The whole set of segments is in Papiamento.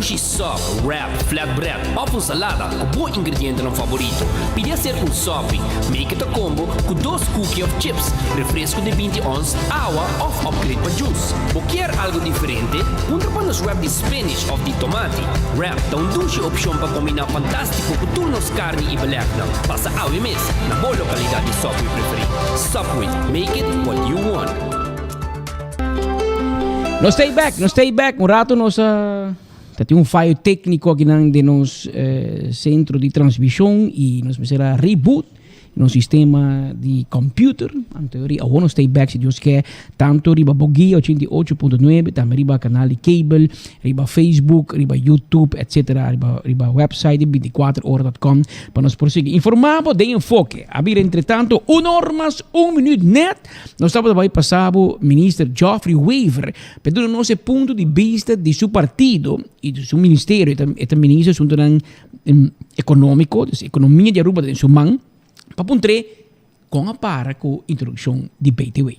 dushi sòp, wrap, flatbread òf un salada ku bo ingredientenan faborito. Pidi aserka un sòpi. Make it a combo ku dos cookie òf chips, refresco di 20 ons, awa òf upgrade pa juice. Bo kier algo diferente? Puntra pa nos wrap di spinach òf di tomati. Wrap ta un dushi opshon pa kombiná fantástiko ku tur nos karni i belegnan. Pasa awe mes na bo lokalidat di Subway preferí. Subway, make it what you want. Nos ta back, nos ta back. Un rato nos a ta tin un fallo técnico akinan den nos eh, centro di transmisión y nos mester a reboot nos sistema di computer. En teoria, awor nos ta back si Dios ke, tanto riba Boguia 88.9, tambe riba canal di cable, riba Facebook, riba YouTube, etc. Riba, riba website di 24ora.com pa nos por sigui informa bo den Enfoke. A bira entretanto un or mas un minuut net. Nos tabata bai pasa bo Minister Geoffrey Wever pa e duna nos e punto di bista di su partido y di su ministerio. E ta e ta minister asuntonan economico, dus economia di Aruba ta den su man, pa puntr'é con a para cu introduccion di BTW.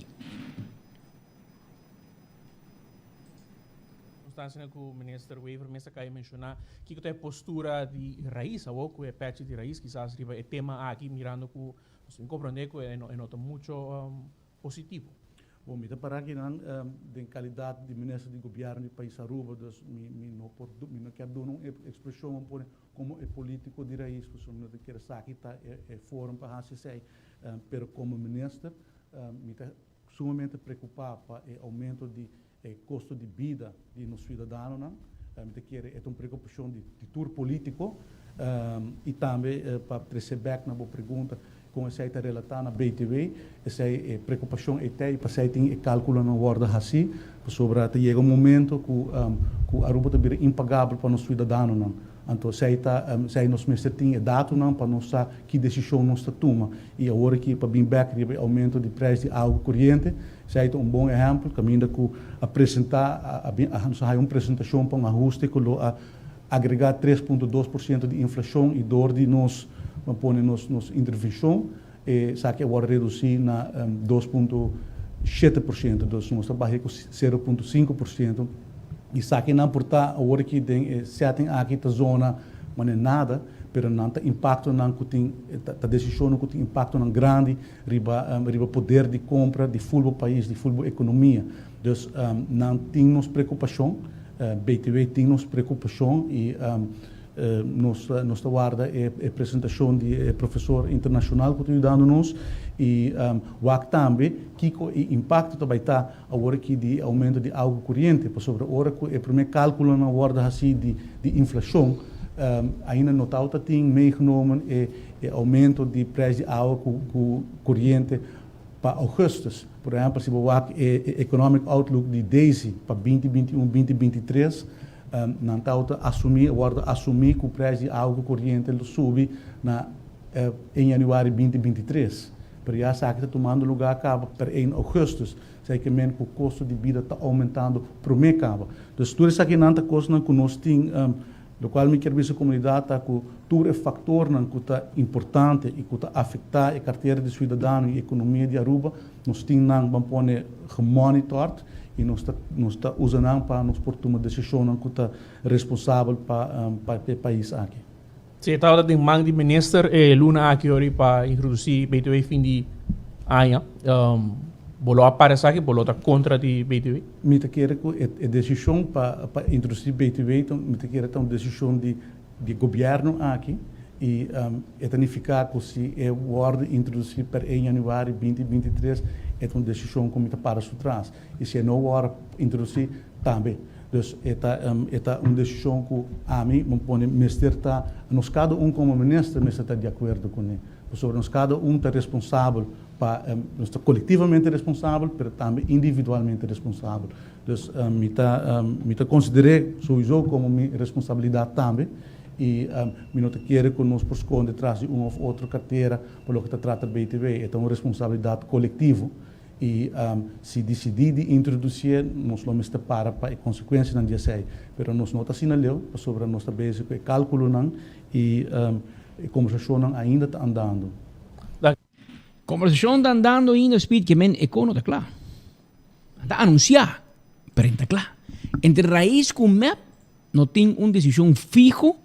Constancia cu Minister Wever mes a cay menciona kico ta e postura di Raiz awor cu e pechi di Raiz kisas riba e tema aki mirando cu Nos tin comprende cu e no ta mucho positivo. Bon, mi ta para akinan den calidad di minister di gobierno di pais Aruba, dus mi mi no por mi no kier duna un expresion un pone como e politico di raiz, pasobra mi no ta kier esaki ta e e forum pa haci esey, pero como minister mi ta sumamente preocupa pa e aumento di e costo di bida di nos ciudadanonan. Mi ta kere e ta un preocupacion di di tur politico y tambe pa trece bek na bo pregunta con esey ta relata na BTW, esey e preocupacion ey ta y pasey tin e calculonan wordo haci pasobra ta yega un momento cu cu Aruba ta bira impagabel pa nos ciudadanonan. Anto esey ta esey nos mester tin e datonan pa nos sa ki decision nos ta tuma y awor aki pa bin bek riba e aumento di prijs di awa coriente. Esei ta un bon ehèmpel kaminda ku a presentá, a bin, nos a haña un presentashon pa un ahuste ku lo a agregá 3.2% di inflashon i dor di nos, ban pone nos, nos intervenshon, esaki a wòrdu redusí na 2.7%. Dus nos ta bah'é ku 0.5% i esakinan por ta awor aki den e setting aki ta zona manera nada, pero nan ta impaktonan ku tin, ta desishonnan ku tin impaktonan grandi riba riba poder di compra di ful bo pais, di ful bo economia. Dus nan tin nos preocupacion, BTW tin nos preocupacion y nos nos ta warda e e presentacion di e profesor internacional cu ta yudando nos y wak tambe kico e impacto ta bay ta awor aki di e aumento di awa cu coriente, pasobra ora cu e primer calculonan wordo haci di di inflacion ainda no tawata tin meegenomen e E aumento di prijs di awa ku koriente pa augustus. Por ehempel, si bo wak e Economic Outlook di DESI pa 2021, 2023, nan tabata asumí, a wòrdu asumí ku prijs di awa ku koriente lo subi na 1 januari 2023. Pero ya esaki ta tumando lugá kaba per 1 augustus. Esaki ke men ku kosto di bida ta oumentando promé kaba. Dus tur esakinan ta kosnan ku nos tin. Lokual mi kier bisa komunidat ta ku tur e faktornan ku ta importante i ku ta afektá e kartera di suidadano i ekonomia di Aruba, nos tin nan ban pone gemonitord i nos ta nos ta usa nan pa nos por tuma desishonnan ku ta responsabel pa pa e pais aki. Si e tabata den man di minister e luna aki ori pa introdusí BTW fin di aña, bo lo a para esaki? Bo lo ta kontra di BTW? Mi ta kere ku e desishon pa pa introdusí BTW ta mi ta kere ta un desishon di di gobièrnu aki i e ta nifiká ku si e wòrdu introdusí per e yanüari 2023 e ta un desishon ku mi ta para su tras i si e no wòrdu introdusí tambe. Dus e ta e ta un desishon ku ami bo pone mester ta nos kada un komo minister mester ta di akuerdo kuné pasobra nos kada un ta responsabel pa nos ta kolektivamente responsabel pero tambe individualmente responsabel. Dus mi ta mi ta konsider'é souiso komo mi responsabilidat tambe i mi no ta kere ku nos por skonde tras di un òf otro kartera pa loke ta trata BTW. E ta un responsabilidat kolektivo i si disidí di introdusié nos lo mester para pa e konsekuensianan di esei. Pero nos no ta asina leu pasobra nos ta bezig ku e kálkulonan i e kombersashonnan ainda ta andando. Conversacion ta andando ainda speed ke men e kono ta kla. Nan ta anuncia, pero en ta kla. Entre Raiz ku mep. No tin un desishon fiho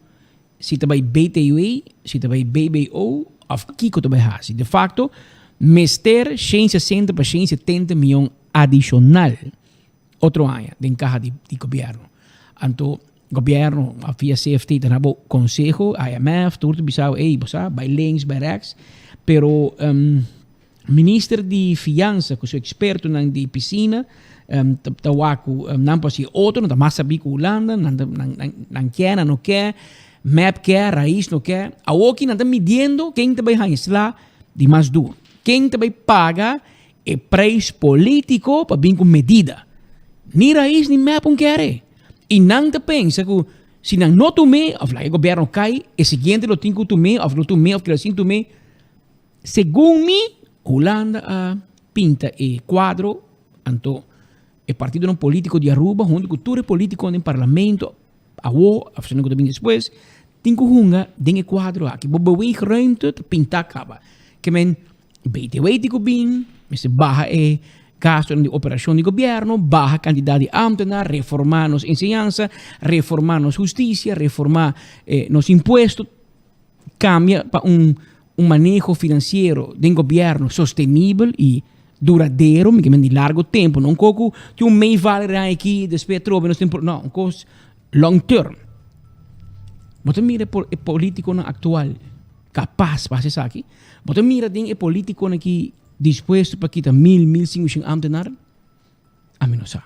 si ta bai BTW, si ta bai BBO òf kiko ta bai hasi. De fakto, mester 160 pa 170 mion adishonal otro aña den kaha di di gobièrnu. Anto gobièrnu via CFT ta na bo konseho, IMF, tur ta bisa bo, ey bo sa bai links, bai rèks, pero Minister di Fiansa ku su ekspertonan di pisina ta wak ku nan por hasi otro, nan ta mas sabí ku Hulanda, nan nan ke, nan no ke, mep ke, Rais no ke. Awoki nan ta midiendo ken ta bai haña sla di mas duru, ken ta bai paga e preis polítiko pa bin ku medida. Ni Rais ni mep un kere. I nan ta pensa ku si nan no tum'é òf laga e gobièrnu kai, e siguiente lo tin ku tum'é òf lo tum'é òf kila sin tum'é. Segun mi, Hulanda a pinta e cuadro, anto e partidonan politico di Aruba hunto cu tur e politiconan den parlamento, awo of esnan cu ta bini despues, tin cu hunga den e cuadro aki. Bo beweegruimte ta pinta caba. Ke men BTW tin cu bin, mester baha e gastonan di operacion di gobierno, baha cantidad di ambtenaar, reforma nos enseñansa, reforma nos husticia, reforma nos impuesto. Cambia pa un un maneho financiero den gobierno sostenibel y duradero, mi ke men di largo tempo, no un cos cu tin un meevaller aki, despues atrobe nos tin pro, no, un cos long term. Bo ta mira e politiconan actual capaz pa haci esaki? Bo ta mira den e politiconan aki dispuesto pa kita mil, mil cincushent ambtenaar? Ami no sa.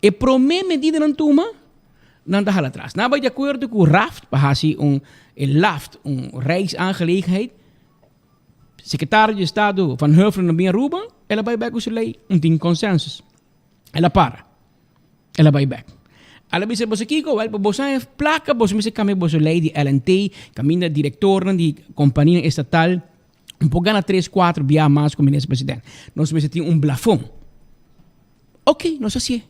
E promé medidanan tuma, nan ta hala atras. Nan a bai di akuerdo ku Raft pa hasi un e LAFT, un Rijksaangelegenheid. Sekretario di Estado Van Huffelen a bin Aruba, el a bai bèk ku su lei, un tin konsensus. El a para. El a bai bèk. El a bisa boso kiko? Wèl, pa boso haña plaka boso mester kambia boso lei di LNT, kaminda direktornan di kompanianan estatal un por gana tres, kuater bia mas ku minister president. Nos mester tin un blafon. Ok, nos hasié.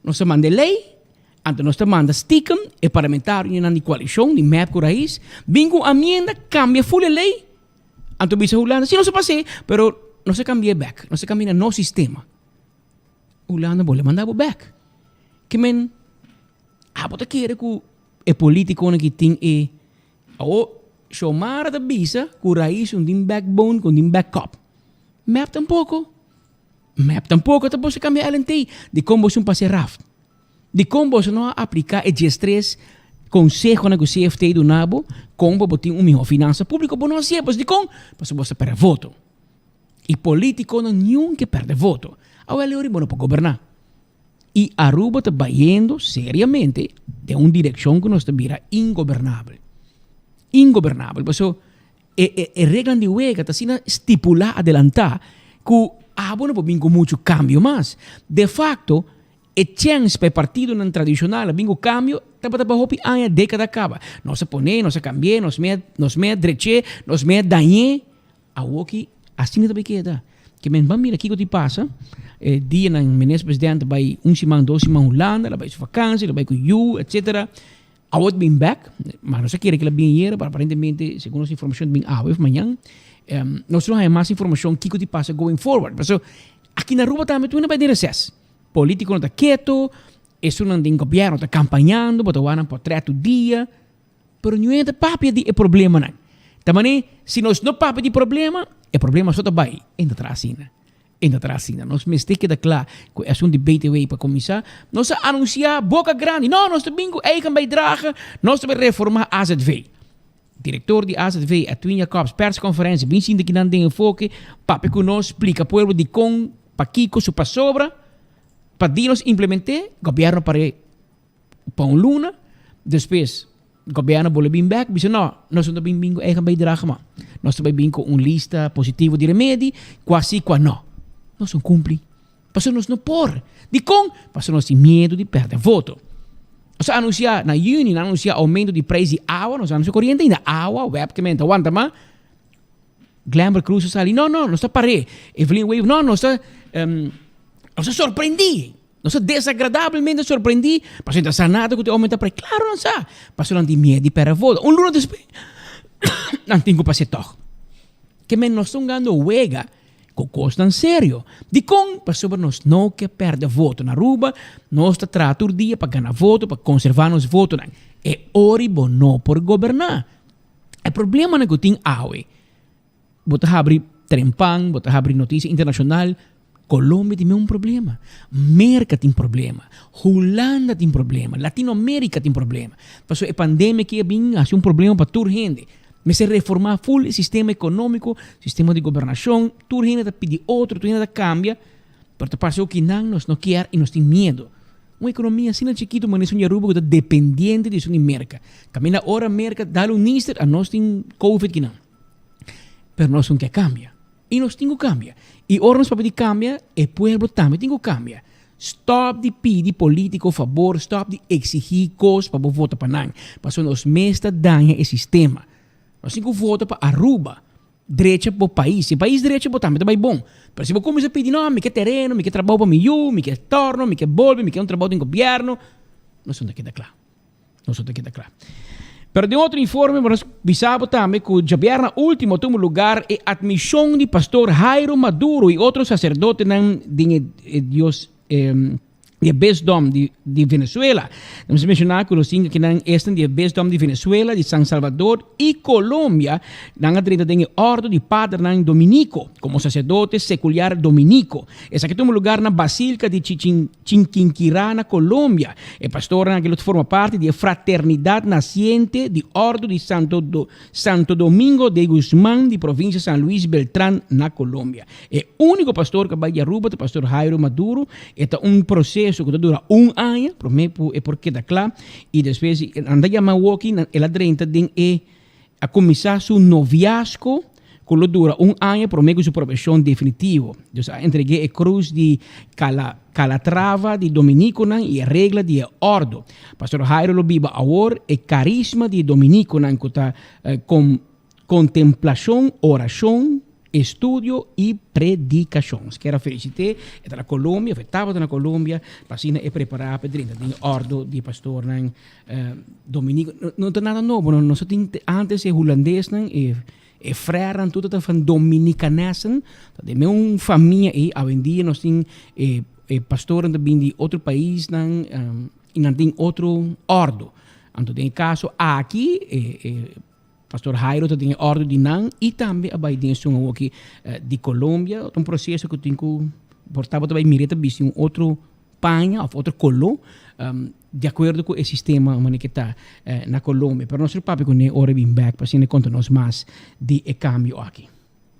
Nos ta manda e lei, anto nos ta manda stiekem e parlamentarionan di koalishon, di mep ku Raiz, bin ku un amienda, kambia ful e lei, anto bisa Hulanda, si nos a pas'é, pero nos a kambi'é bèk, nos a kambia na nos sistema. Hulanda bolbe manda bo bèk. Ke men, abo ta kere ku e politikonan ki tin e, awor Xiomara ta bisa ku Raiz un tin backbone, ku un tin backup. Mep tampoko. Mep tampoco ta boso cambia LNT. Dicon boso un pase raft? Dicon boso no a aplica e diestres consehonan cu CFT duna bo con pa bo tin un miho finansa publico? Bo no hacié pues dicon? Pasobra boso ta perde voto. Y politiconan niun ke perde voto. Awel e ora bo no por goberna. Y Aruba ta bayendo seriamente den un direccion cu nos ta bira ingobernabel. Ingobernabel. Pasobra E e e reglanan di wega ta asina stipulá adelantá ku abo no por bin ku muchu kambio mas. De fakto, e chèns pa e partidonan tradishonal a bin ku kambio tabata pa hopi aña, dékada kaba. Nos a pon'é, nos a kambi'é, nos mea nos mea drech'é, nos mea dañ'é. Awoki asina ta bai keda. Ke men ban mira kiko tin pasa. E dianan minister presidente bai un siman, dos siman Hulanda, el a bai su vakansi, el a bai ku yu, etsetera. Awo ta bin bek, ma nos a kere ku el a bin ayera, pero aparentemente segun nos informashon ta bin awe of mañan. Nos lo haña mas informashon kiko ta pasa going forward. Pasobra aki na Aruba tambe tur hende bai den reses. Politikonan ta keto, esunnan den gobièrnu ta kampañando, bo ta wak nan portrèt tur dia, pero niun hende ta papia di e problemanan. Ta manera si nos no papia di problema, e problema so ta bai, e no ta traha asina. E ta traha asina. Nos mester keda kla ku e asuntu di BTW pa kuminsá. Nos a anunsiá boka grandi, no, nos ta bin ku eigen bijdrage, nos ta bin reformá AZV. Direktor di AZV, Edwin Jacobs, perskonferensia, bin sinta kinan den enfoke, papia ku nos, splika pueblo dikon, pakiko, su pasobra, pa di nos implement'é, gobièrnu par'é. Pa un luna, despues gobierno bolbe bin bek, bisa no, nos no ta bin bin ku eigen bijdrage man. Nos ta bai bin ku un lista positivo di remedi, kua si, kua no. Nos no kumpli. Pasobra nos no por. Dikon? Pasobra nos tin miedu di pèrdè voto. Nos a anunsiá na yüni, nan a anunsiá oumento di preis di awa, nos a anunsiá koriente ainda, awa, web ke men ta wanta mas. Glenbert Croes a sali, no, no, nos ta par'é. Evelyn Wever, no, nos ta, nos ta sorprendí. Nos ta desagradablemente sorprendí, pasobra ta sa nada ku te omen ta pray. Klaro nan sa, pasobra nan tin miedu di pèrdè voto. Un luna despues, nan tin ku pas'é tòg. Ke men nos ta hungando wega. Ku kosnan serio. Dikon? Pasobra nos no ke pèrdè voto. Na Aruba nos ta traha tur dia pa gana voto, pa konservá nos votonan. E ori bo no por goberná. E problemanan ku tin awe, bo ta habri Trempan, bo ta habri notisia internashonal, Colombia tin un problema, Merca tin problema, Hulanda tin problema, Latinoamerica tin problema. Pasobra e pandemia aki a bin haci un problema pa tur hende. Mester reforma full e sistema economico, sistema di gobernacion, tur hende ta pidi otro, tur hende ta cambia, pero ta parce oki nan nos no kier y nos tin miedo. Un economia asina chikito manera esun di Aruba cu ta dependiente di esun di Merca. Caminda ora Merca dal un nister, anos tin covid kinan. Pero nos no kier cambia. I nos tin ku kambia. I ora nos papia di kambia, e pueblo tambe tin ku kambia. Stòp di pidi polítiko fabor, stòp di eksigí kos pa bo vota pa nan, pasobra nos mes ta daña e sistema. Nos tin ku vota pa Aruba drecha bo pais. Si e pais drecha bo tambe ta bai bon. Pero si bo kuminsá pidi, no, mi ke tereno, mi ke trabou pa mi yu, mi ke tòrno, mi ke bolbe, mi ke un trabou den gobièrnu, nos no ta keda kla. Nos ta keda kla. Pero den otro informe bo nos bisa bo tambe ku djabièrna último tuma lugar e atmishon di pastor Jairo Maduro i otro saserdotenan den e dios di e bisdom di di Venezuela. Nos a menshoná ku nos tin akinan esnan di e bisdom di Venezuela, di San Salvador i Colombia. Nan a drenta den e òrdu di padernan dominiko komo saserdote sekuliar dominiko. Esaki tuma lugar na Basilka di Chichin. Chinquinquirá na Colombia. E pastornan aki lo ta forma parti di e Fraternidad Naciente di Ordo di Santo Santo Domingo de Guzmán di provincia San Luis Beltrán na Colombia. E unico pastor cu a bai di Aruba ta pastor Jairo Maduro. E ta un proceso cu ta dura un aña prome cu e por keda cla y despues nan ta yama awoki el a drenta den e A kuminsá su noviazgo ku lo dura un aña promé ku su profeshon definitivo. Dios a entreg'é e krus di Cala, Calatrava di Dominikonan i e regla di e òrdu. Pastor Jairo lo biba awor e karisma di e Dominikonan ku ta kon, kontemplashon, orashon, Estudio y predicacion. Nos kier a felicité, e ta na Colombia, of e tabata na Colombia, pa asina e prepara pa e drenta den e ordo di e pastornan Dominico. No ta nada nobo, no. Nos a tin antes e hulandesnan, e e frèrenan tur ta van Dominicanessen, ta den un famia ei. Awendia nos tin e e pastornan ta bin di otro paisnan y nan tin otro ordo. Anto den e caso aki e e Pastor Jairo ta den e ordo di nan y tambe a bay den esun awoki di Colombia. Ta un proceso cu tin cu por tabata bay mira ta bisti un otro paña of otro colo di acuerdo cu e sistema manera cu ta na Colombia. Pero nos lo papia cune ora e bin bek pa asina e conta nos mas di e cambio aki.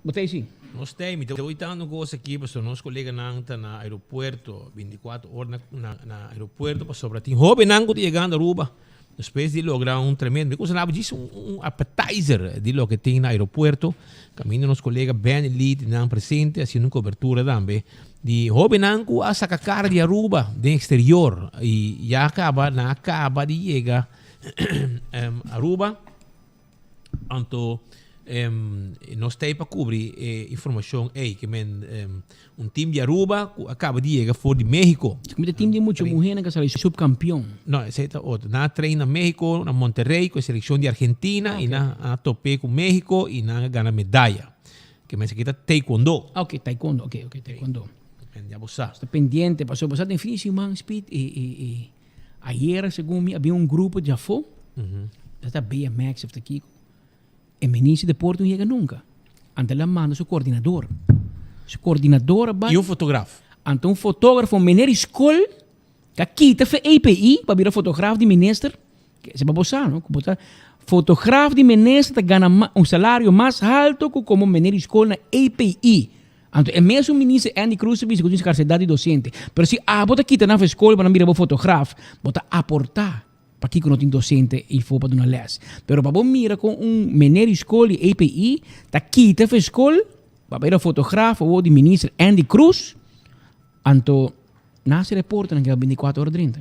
Bo ta ey? Nos ta ey. Mi ta oitando un cos aki pasobra nos coleganan ta na aeropuerto binticuatro ora na aeropuerto pasobra tin hobennan cu ta yegando Aruba. Despues di logra un tremendo, mi cosa laba djis un appetizer di loke tin na aeropuerto, caminda nos colega Benny Lee tin nan presente haciendo un cobertura tambe di hobennan cu a saca cara di Aruba den exterior y ya caba, nan a caba di yega Aruba. Anto nos ta ei pa kubri e informashon ei, ke men un tim di Aruba ku a kaba di yega for di Mexico. Ku ta tim di mucha muhénan ku a sali supkampion. No, esei ta otro. Nan a train na Mexico, na Monterrey, ku e selekshon di Argentina i nan a top'é ku Mexico i nan a gana medaya. Ke men esaki ta taekwondo. Ah, ok, taekwondo, ok, ok, taekwondo. Ya bo sa. Ta pendiente, pasobra bo sa den fin di siman, Speed, e Ayera segun mi a bin un grupo di afó, ta ta BMX of ta kiko, e minister di deporte no yega nunca. Anto el a manda su coordinador. Su coordinador a bai. Y un fotograaf. Anto un fotógrafo meneer di skol ka kita fe EPI pa bira fotograaf di minister. Esei pa bo sa no, ku bo ta fotograaf di minister ta gana un salario mas halto ku komo meneer di skol na EPI. Anto e mesun minister Endy Croes ta bisa ku tin skarsedat di dosente. Pero si abo ta kita nan for e skol pa nan bira bo fotograaf, bo ta aportá pakiko no tin dosente eifó pa duna lès. Pero pa bo mira kon un meneer di skol di EPI ta kita for e skol pa bira fotograaf awor di minister Endy Croes, anto nan hasi reportenan ke bintikuater ora drenta.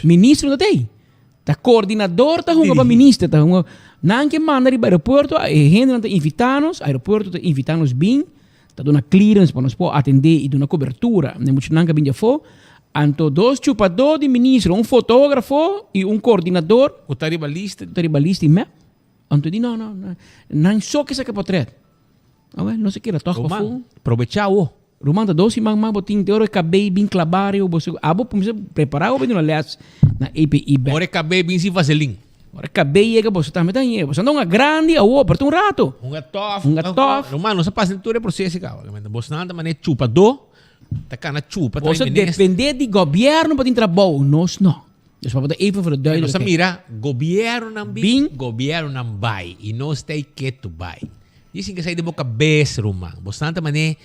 Minister no ta ei. Ta coordinador ta hunga pa minister ta hunga. Nan ke manda riba aeropuerto, e hendenan ta invita nos, aeropuerto ta invita nos bin, ta duna clearance pa nos por atende y duna cobertura na e muchanan ke bin di afo. Anto dos chupador di minister, un fotografo y un coordinador. Ku ta riba lista. Ku ta riba lista di mep. Anto di no, no, nan so ke saka potret. Awel, nos a keda tòg pafó. Ruman, probechá awo. Ruman, ta dos siman mas bo tin te ora e kabei bin klabá riba bo. Abo kuminsá prepará bo pa duna lès na EPI bèk. Ora e kabei bin sin vaselin. Ora e kabei yega boso tambe ta yega. Boso anda hunga grandi awo, pero ta un rato. Hunga tòf. Hunga tòf. Ruman, nos a pasa den tur e proseso kaba. Bosnan ta manera chupadó, ta kana chupa trae Boso minister. dependé di gobièrnu pa tin trabou, nos no. Dus pa bo ta even voor de Nos a duidelijkheid. mira gobiernonan bin, Bin. gobiernonan bai y nos ta ketu bai. Dicen que sai di bo cabes, ruman. Bo santa mané,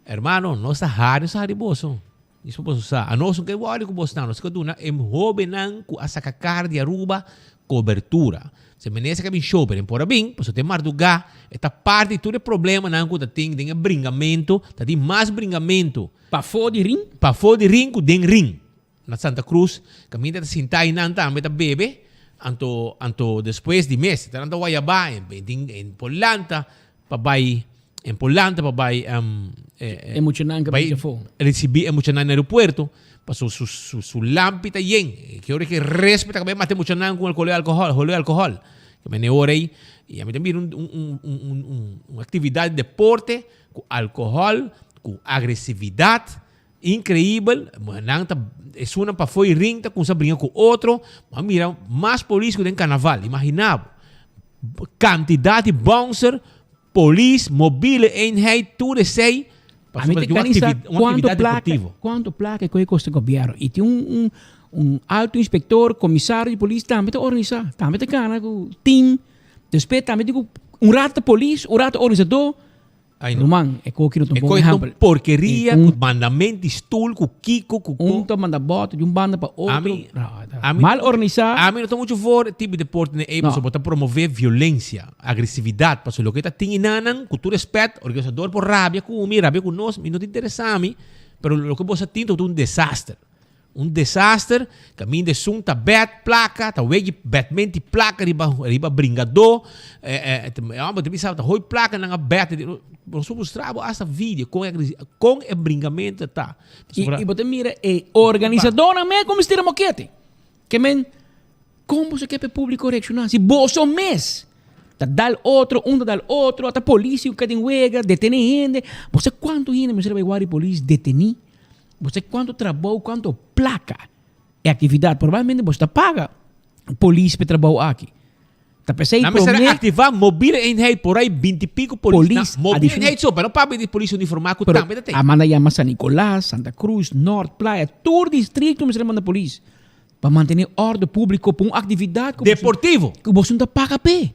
hermano, nos ta hari, nos ta hari boso. Isso boso sa. A nos no ke worry ku bosnan. Nos ke duna e hobennan ku a saka kar di Aruba cobertura. Se menester ke bin show, pero por a bin, pasobra te mardugá e ta parti di tur e problemanan ku ta tin den e bringamento, ta tin mas bringamento. Pafó di ring? Pafó di ring ku den ring. Na Santa Cruz, caminda ta sinta einan tambe ta bebe, anto anto despues di mes ta nan ta wayabá en en en por lanta pa bai en por lanta pa bai E muchanan ke bai bini afó. ricibi e muchanan na aeropuerto, paso su su su lampi ta yen, ke ora ke respe ta bai mata e muchanan ku alcohol alcohol hole alcohol. Ke mene ora ei y ami ta mira un un un un un un actividad di deporte ku alcohol, ku agresividad. Increibel, nan ta esunnan pafó y ring ta cuminsa bringa cu otro, bo a mira mas polis cu den carnaval, imagina bo, cantidad di bouncer, polis, mobile eenheid, tur esey A mi pasobra te tin un canisa activi un cuanto actividad placa, deportivo. cuanto placa cu e costa gobierno y tin un un un alto inspector, comisario di polis tambe ta organisa, tambe ta gana cu team, despues tambe tin cu un rato ta polis, un rato organisador. Ay no. Ruman, e koki no ta un E bon koki ta un ehempel. porkeria E un ku mandament di stoel, ku kiko, ku Un ko. ta manda bòt di un banda pa otro. Ami, No, ta ami, mal organisá. ami no ta muchu for e tipo di deporte na ei No. pasobra bo ta promové violensia, agresividat. Pasobra loke ta tin enanan, ku tur respèt, organisador por rabia ku mi, rabia ku nos, mi no ta interesá mi, pero loke bo sa tin ta un desaster. Un desaster, kaminda esun ta bèt plaka, ta wegi bètmenti plaka riba riba bringadó, e hòmber ta bisa ta hoi plaka nan a bèt, nos por mustra bo asta video kon e kon e bringamento ta. I bo ta mira e organisadónan mes kuminsá tira mokete. Ke men, kon boso ke pa e públiko reakshoná si boso mes ta dal otro, un ta dal otro, ata polis ku den wega, detené hende, bo sa kuantu hende mester bai wòrdu di polis detení? Bo sa cuanto trabou, cuanto placa e actividad. Probablemente bo ta paga polis pa e trabou aki. Ta pesey Nan mester prome activa mobiele eenheid por ahí binti pico polis. Polis Na, mobiele adicional. eenheid so, pero no papia di polis uniforma cu Pero tambe ta tey. a manda yama San Nicolas, Santa Cruz, Noord, Playa, tur districto mester a manda polis pa mantene orde publico pa un actividad cu boso Deportivo. cu boso no ta paga p'e.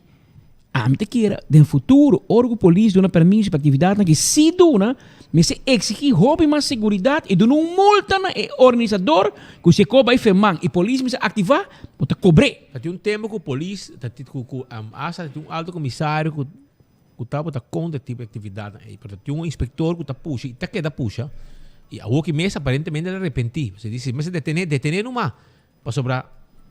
Ami ta kere den futuro ora ku polis duna permiso pa aktividatnan ki si duna, mester eksigí hopi mas seguridat i duna un multa na e organisador ku si e ko bai feman i polis mester aktivá, bo ta kobr'é. Ta tin un tempu ku polis ta tin ku ku hasta ta tin un alto komisario ku ku tabata kontra e tipo di aktividatnan ei, pero ta tin un inspektor ku ta pusha i ta keda pusha i awoki mes aparentemente el a arepentí. Pasobra e di si mester detené, detené numa. Pasobra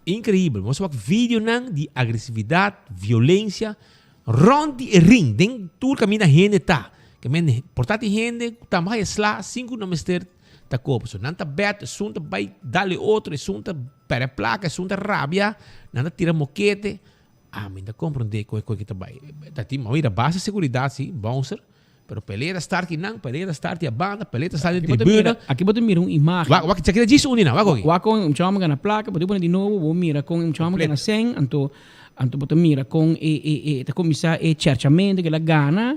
increibel, nos a wak videonan di agresividad, violencia rond di e ring, den tur caminda hende ta. Ke men por ta tin hende cu tambe haya sla sin cu nan mester ta koop. So nan ta bet, esun ta bay dal e otro, esun ta perde placa, esun ta rabia, nan ta tira mokete. Ami ta comprende con e coe ki ta bay. Ta tin, mira, base seguridad si, bouncer. Pero pelea ta start kinan, pelea ta start di a banda, pelea ta start di tribuna. Aki bo ta mira un imagen. Wak, wak, esaki ta djis uni nan, wak oki. Wak kon un chama gana plaka, bo ta pone di nobo, bo mira kon un chama gana sen, anto, anto bo ta mira kon e, e, e ta kuminsá e cherchamento ku el a gana,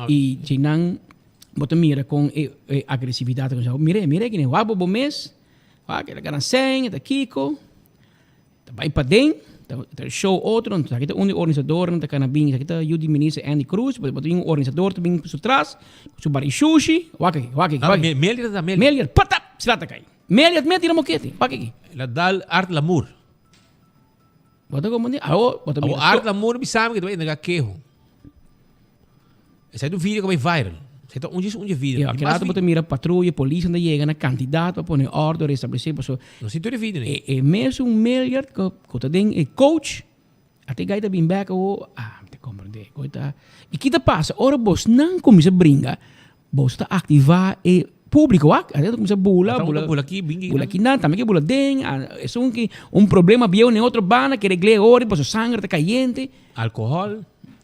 i dje nan bo ta mira kon e, e agresividat ta kuminsá. Mira, mira aki, wak bo bo mes, wak el a gana sen, e ta kiko. Ta bai paden, ta ta show otro, esaki ta un di organisadornan ta kana bin, esaki ta yu di minister Andy Cruz, bo tin un organisador ta bin su tras, ku su bari shushi, wak aki, wak aki, wak aki. Melier ta Melier. Melier, patap, sla ta kai. Melier mester tira mokete, wak aki. El a dal Art Lamour. Bo ta komprende? Awo, bo ta Awo mira. Art Lamour bisa mi ke ta bai entrega keho. Esei ta un video ku a bai viral. Esei ta un djis un dje video. Ja, Tin mas aki rato bo ta video. mira patruya, polis nan ta yega na kantidat pa pone ordo, restablesé paso No sin tur e video nei. e e mesun Miljard ku ku ta den e coach ata e gai ta bin bek awo, ah mi ta komprendé koe ta. I ki ta pasa ora bosnan kuminsá bringa bos ta aktivá e públiko wak, ata ta kuminsá bula Ata un bula ta bula aki bin bula kinan tambe ke bula den esun ki un problema bieu na e otro banda ke regl'é ora paso sanger ta kayente. Alkohòl.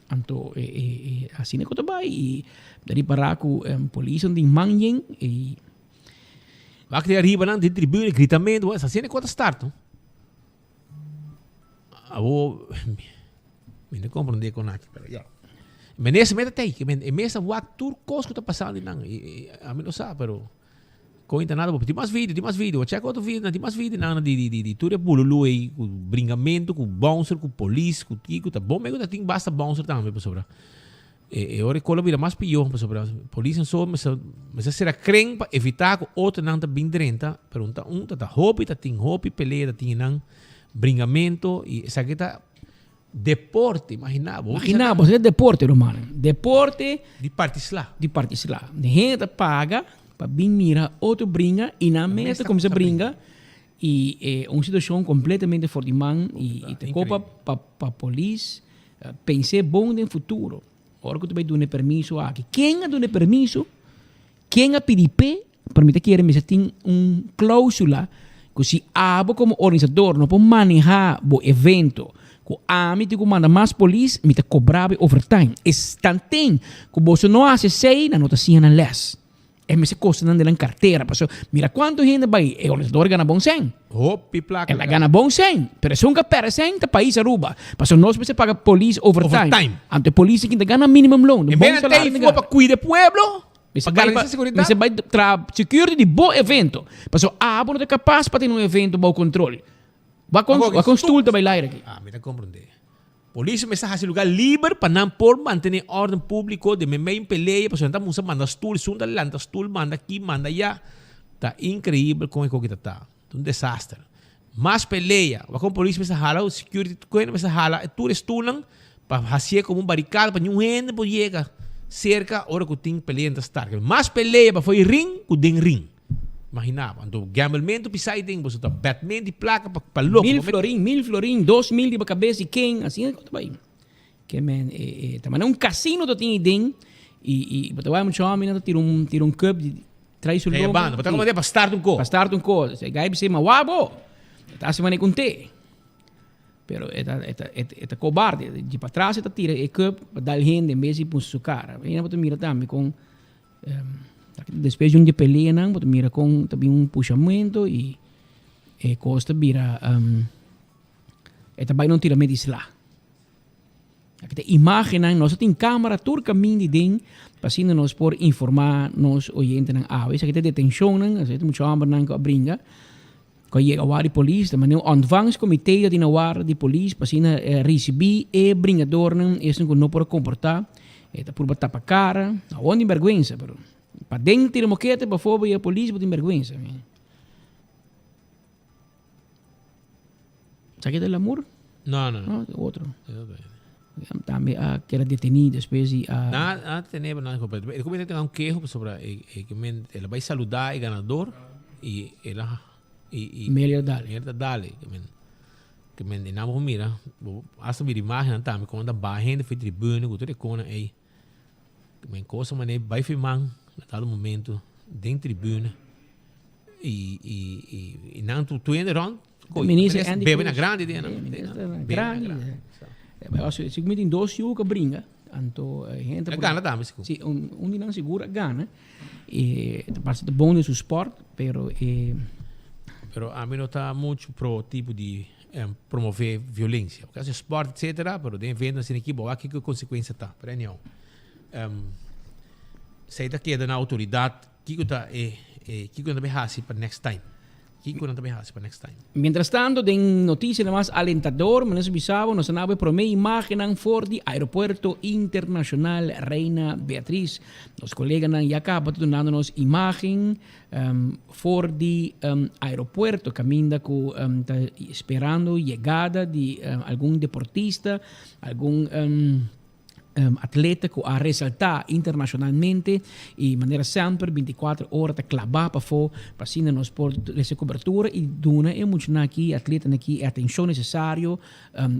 Anto e e e asina ku ta bai i ta ripará ku polis nan tin man yen i. Wak di ariba nan den tribuna gritamentu asina ku ta start no. Awo mi no comprende con aki pero ya. Minister meta tey e mes a wak tur cos cu ta pasando nan ami no sa pero con ta nada bo tin mas video tin mas video check otro video nan tin mas video nan di di di tur e bululu ey cu bringamento cu bouncer cu polis cu kico ta bon mego ta tin basta bouncer tambe pasobra E ora e kol a bira mas pió pasobra polis en so mester mester sera kren pa evitá ku otronan ta bin drenta, pero un ta un ta ta hopi ta tin hopi pelea ta tin nan bringamento i esaki ta deporte, imaginá bo. Imaginá bo, esaki ta deporte rumannan, deporte Di parti sla. Di parti sla. De hende ta paga pa bin mira otro bringa i nan mes ta kuminsá bringa i e un situashon kompletamente for di man i ta kopa pa pa polis Pens'é bon den futuro. Ora ku ta bai duna e permiso aki, ken a duna e permiso? Ken a pidi p'e? Pero mi ta kere mester tin un klausula ku si abo komo organisador no por manehá bo evento ku ami tin ku manda mas polis, mi ta kobra bo e overtime. Estanten ku boso no hasi esei, nan no ta siña nan lès. E mester kosta nan den nan kartera pasobra mira kuantu hende bai e organisador gana bon sèn. Hopi plaka. El a gana bon sèn pero esun ku a pèrdè sèn ta pais Aruba pasobra nos mester paga polis overtime. Overtime. Anto e polis aki ta gana minimum loon. En Bon bes di salario tei ta for gana. pa kuida e pueblo, Mester pa bai garantisa seguridat. Mester bai traha security di bo evento pasobra abo no ta kapas pa tene un evento bou kontrol. Wak un stoel ta bai laira aki. Ah mi ta komprende. Polis mester hasi lugar liber pa nan por mantene orden publico den memey un pelea pasobra nan ta musa manda stoel esun ta lanta stoel manda aki manda aya ta increibel con e koki ta ta ta un desaster mas pelea wak con polis mester hala security tur hende mester hala tur e stoelnan pa hasie como un baricada pa niun hende por yega cerca ora cu tin pelea nan ta start mas pelea pafo e ring cu den ring. Imagina bo. Anto gamblementu pisá ei den boso ta betment di plaka pa pa loko. Mil florin, mil florin, 2000 riba kabes di ken, asina e kos ta bai. Ke men e e ta manera un kasino ta tin ei den i i bo ta wak mucha hominan ta tira un tira un cup di trae su Trae lomba. banda, bo ta komand'é pa start un kos. Pa start un kos. E gai bis'é, ma wak bo, e ta hasi manera ku un te. Pero e ta e ta e ta kobarde, di patras e ta tira e cup pa dal hende en bes di pun su kara. Bo ta mira tambe kon Despues di un di e peleanan bo ta mira kon ta bin un pushamento i e kos ta bira e ta bai na un tiramento di sla. Aki ta imagennan, nos a tin kamera tur kaminda di den pa asina nos por informá nos oyentenan awe. Esaki ta detenshonnan, esaki ta mucha hòmbernan ku a bringa. Ku a yega wara di polis ta manera un ontvangstcomité ta tin na wara di polis pa asina risibí e bringadornan, esnan ku no por a komportá, e ta purba tapa kara. Awor tin bèrgwensa, pero paden tira mokete, pafó bo yega polis bo tin bèrgwensa. Sa ke ta el amor? No, no, no. No, otro. Tambe a keda detení despues di a. Nan a tene pero nan a E comité tenga un keho pasobra e e ke men el a bai saludá e ganador i el a i i Meli a dale. Meli a dale ke men ke men i nan bo mira bo hasta mira imagennan tambe kon nan ta baha hende for e tribuna ku tur e konan ei ke men kosa manera bai firman na dado momento den tribuna i i i nan tur tur hende rond Minister Andy Bebe na Cruz. grandi den Eh, minister na Bebe na grandi. grandi. Eh, Si mi tin dos yu ka bringa, anto eh, gente A gana tambe sigur. Si, un, un di nan sigur a gana. Eh, ta parse ta bon den su sport, pero eh, Pero ami no ta mucho pro tipo di em, promove violencia. Porque hace sport, etcétera, pero den evento asina aki, bo wak kiko e consecuencia ta. Pero anyhow, em, esei ta keda na autoridad kiko ta e, e kiko nan ta bay haci pa next time. Kiko nan ta bay hasi pa next time? Mientrastanto den noticianan mas alentador, Minister Bisabo nos a nabo e prome imagennan for di Aeropuerto Internacional Reina Beatriz. Nos coleganan ya caba ta dunando nos imagen for di aeropuerto caminda cu ta sperando yegada di algun deportista, algun. Atleta ku a resaltá internashonalmente i manera semper bintikuater ora ta klabá pafó pa asina nos por rese kobertura i duna e muchanan aki, e atletanan aki e atenshon nesesario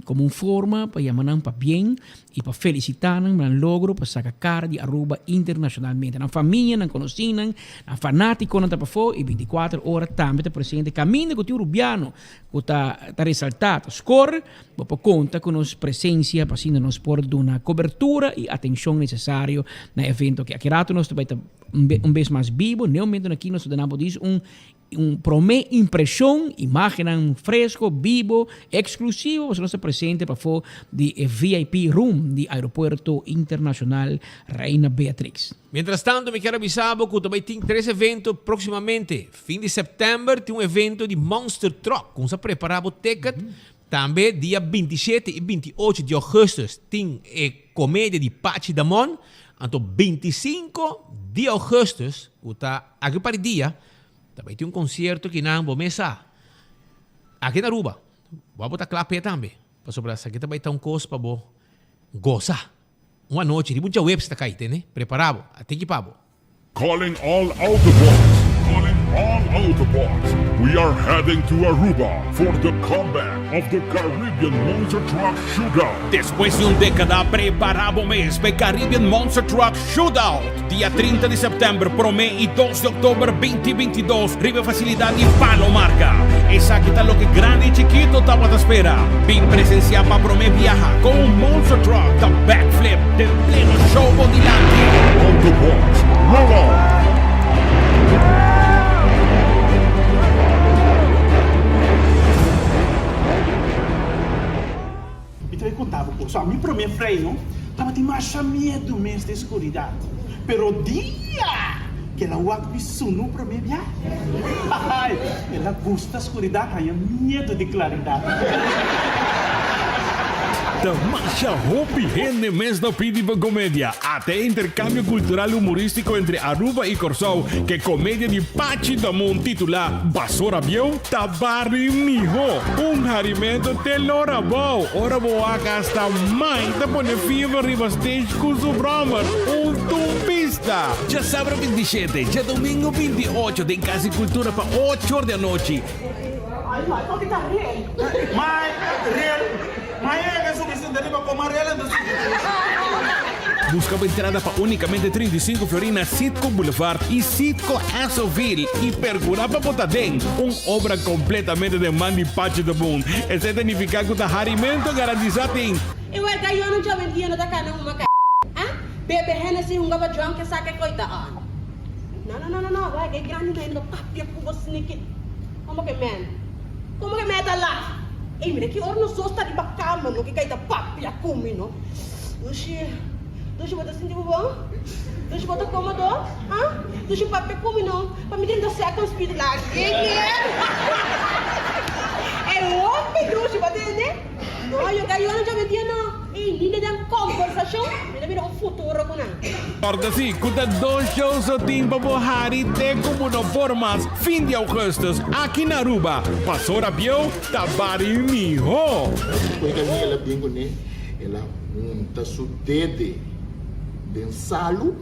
komo un forma pa yama nan pabien i pa felisitá nan nan logro pa saka kara di Aruba internashonalmente. Nan famia, nan konosínan, nan fanátikonan ta pafó i bintikuater ora tambe ta presente kaminda ku tin un rubiano ku ta ta resaltá, ta skor. Bo por konta ku nos presensia pa asina nos por duna kobertura i atenshon nesesario na e evento aki. Aki ratu nos ta bai ta un bes mas bibo. N'e momentonan aki nos ta duna bo dis un un promé impreshon, imágennan fresko, bibo, eksklusivo pasobra nos ta presente pafó di e VIP room di Aeropuerto Internashonal Reina Beatrix. Mientras tanto mi kier a bisa bo ku ta bai tin tres evento próksimamente. Fin di sèptèmber tin un evento di Monster Truck. Kumsa prepará bo ticket. Tambe dia 27 i 28 di augustus tin e komedia di Pachi Damon. Anto 25 di augustus, ku ta aki un par di dia, ta bai tin un konsierto kinan bo mes sa aki na Aruba. Bo a bo ta kla p'e tambe, pasobra esaki ta bai ta un kos pa bo gosa un anochi. Riba un djaweps ta kai, tende? Prepara bo, a tiki pa bo. Calling all Autobots, calling all Autobots, we are heading to Aruba for the comeback of the Caribbean Monster Truck Shootout. Despues di un dékada, prepará bo mes pa e Caribbean Monster Truck Shootout, dia 30 di sèptèmber promé i dos di òktober 2022 riba e fasilidat di Palo Marca. Esaki ta loke grandi i chikito tabata spera. Bin presensiá pa promé biaha kon un monster truck ta backflip den pleno show bo dilanti. Autobots, roll out! Mi ta bai konta bo kos. Mi promé freino tabatin masha miedu mes den skuridat. Pero dia ku el a wak mi sunu promé bia, ai, el a gusta skuridat, haña miedu di klaridat. Ta masha hopi hende mes ta pidi pa komedia. Ata e interkambio kultural humorístiko entre Aruba i Kòrsou ku e komedia di Pachi Damon titulá Basora Bieu ta bari mihó. Un harimento te lora bou ora bo wak hasta mai ta pone fever riba stage ku su bròmer. Un tumbista! Djasabra 27, djadomingo 28 den Kas di Kultura pa ocho or di anochi. Buska bo entrada pa únikamente 35 florin na Citgo Boulevard i Citgo Essoville i percurá pa bo ta den un obra completamente den man di Pachi de Boon. Esei ta nifiká ku ta harimento garantisá tin. E wega yo no djawendia no ta kana huma ka ah bebe Hennessy hunga pa drunk esaki e koita on no no no no no wega e grandi no no papia ku bo sneaky komo ke man komo ke man ta laf ey mira ki ora nos dos ta riba kama no ke kai ta papia ku mi no dushi dushi bo ta sinti bo bon dushi bo ta komodo ah dushi papia ku mi no pa mi drenta second speed la ke e hopi dushi bo tende no yo kai yo no djawendia no ey ni den kombersashon mi ta mira un futuro ku nan. Corda si cu ta dos show so tin pa bo hari te cu bo no por mas fin di augustus aki na Aruba. Pasora bieu ta bari miho. Koe kami el a bin kuné, el a hunta su dede den salu,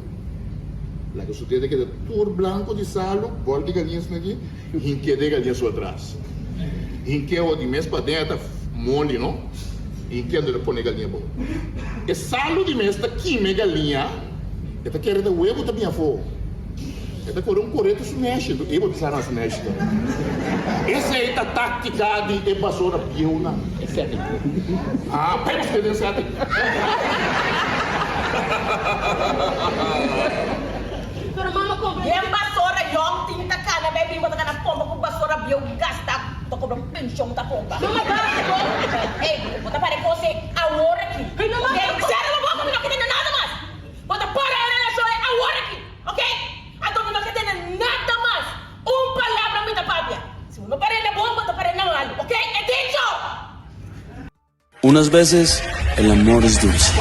laga su dede keda tur blanku di salu, bòl di galiña esaki aki, hink'é den galiña su atras. Hink'é awor di mes paden a ta moli no, hink'é anto el a pone galiña abou. E salu di mes ta kima e galiña, e ta kere ta webu ta bin afó. E ta kore un kore ta su neshi, anto e bo ta sa na su neshi ta. Esei ta taktika di e basora bieunan. E setting. Ah, bai buska den setting. Pero mama compra Den basora yong tin ta cana bay bin bo ta cana pompa cu basora bieu gasta ta cobra pension ta pompa. Mama basta bo ey bo ta para e cos ey awor aki ok cera bo boca mi no ke tende nada mas bo ta para e relacion ey awor aki ok anto mi no ke tende nada mas un palabra mi ta papia si bo no para na bon bo ta para na malo ok e dicho. Unas veces el amor es dulce.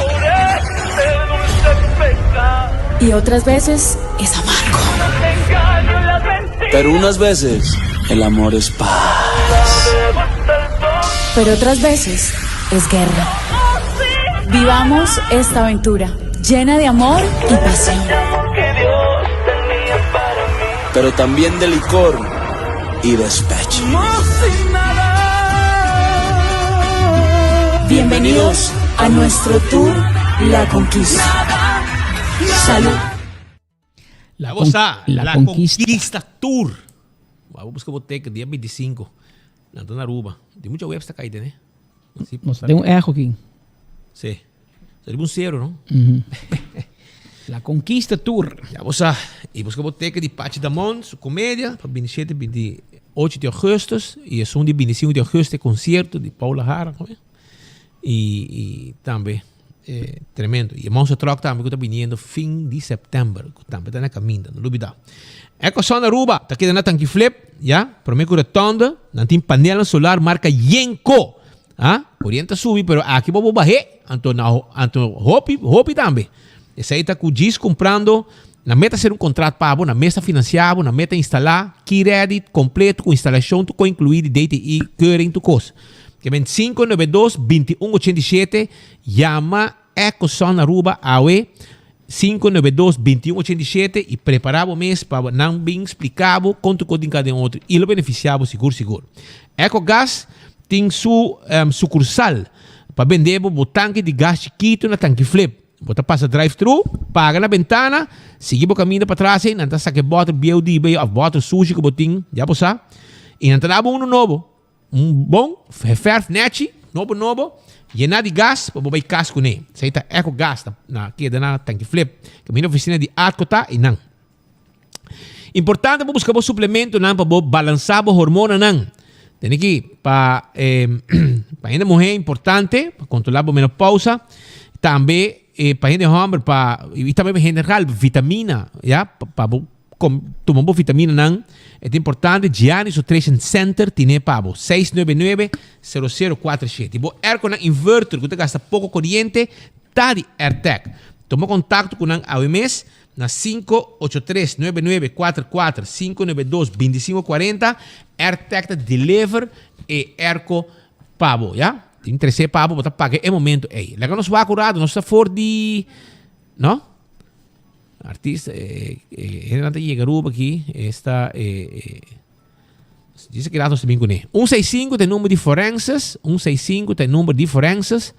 Y otras veces es amargo. Pero unas veces el amor es paz. Pero otras veces es guerra. Vivamos esta aventura llena de amor y pasión. Pero también de licor y despecho. Bienvenidos a nuestro tour La Conquista. Salud. La, con, la, la conquista. conquista Tour. Vamos a buscar boteca dia 25. Na Aruba. Tin mucha webs ta kai ne. Sí, Nos tin un echo aki. Sí. Seria un cero, no? La Conquista Tour. Ya bo sa. Y busca bo ticket di Pachi Damon, su comedia, pa 27, 28 di augustus. Y esun di 25 di augustus, concierto di Paula Jara. Y, y tambe, eh, tremendo. Y Monster Truck tambe cu ta biniendo fin di september. Cu tambe ta na caminda, no lubida. Ecoson Aruba, ta keda na Tanki Flip, ya, prome cu rotonde, nan tin panelnan solar marca Yenko. Ah, coriente ta subi, pero aki bo bo bahe, anto na anto hopi, hopi tambe. Esey ta cu djis cumprando, nan meta hacer un contrat pa bo, nan mes ta financia bo, nan meta instala, key ready, completo cu instalacion tur co inclui di DTI, keuring tur cos. Ke men 592 21 87 yama Ecoson Aruba awe 592 21 87 y prepara bo mes pa nan bin splica bo con tur cos tin cada den otro y lo beneficia bo sigur sigur. Ecogas tin su sucursal pa bende bo bo tanki di gas chikito na tanki flip. Bo ta pasa drive thru, paga na bentana, sigui bo caminda patras ey nan ta saca e boter bieu di bay of boter sushi cu bo tin, ya bo sa, y nan ta dabo uno nobo. Un bon verf nechi, nobo nobo, yená di gas pa bo bai kas kuné. Esei ta Eco Gas na na keda na Tanki Flip. Kaminda ofisina di Atco ta einan. Importante pa buska bo suplementonan pa bo balansá bo hormonanan. Tene ki pa eh, pa hende muhé importante pa kontrolá bo menopousa. Tambe eh, pa hende hòmber pa i tambe pa hende general vitamina, ya, pa pa bo Kom tuma bo vitaminanan, e ta importante, Giannis Nutrition Center tine pa bo, 699 0047. Bo airconan inverter ku ta gasta poko koriente ta di Airtec. Tuma kontakto ku nan awe mes na 583 9944 592 2540. Airtec ta deliver e airco pa bo, ya. Tin trese pa bo, bo ta paga e momento ei. Laga nos wak un rato, nos ta for di, no? Artista, e hendenan ta yega Aruba aki, esta e dice ki rato nos ta bin kuné. Un seis sinku ta e number di forenses, un seis sinku ta e number di forenses.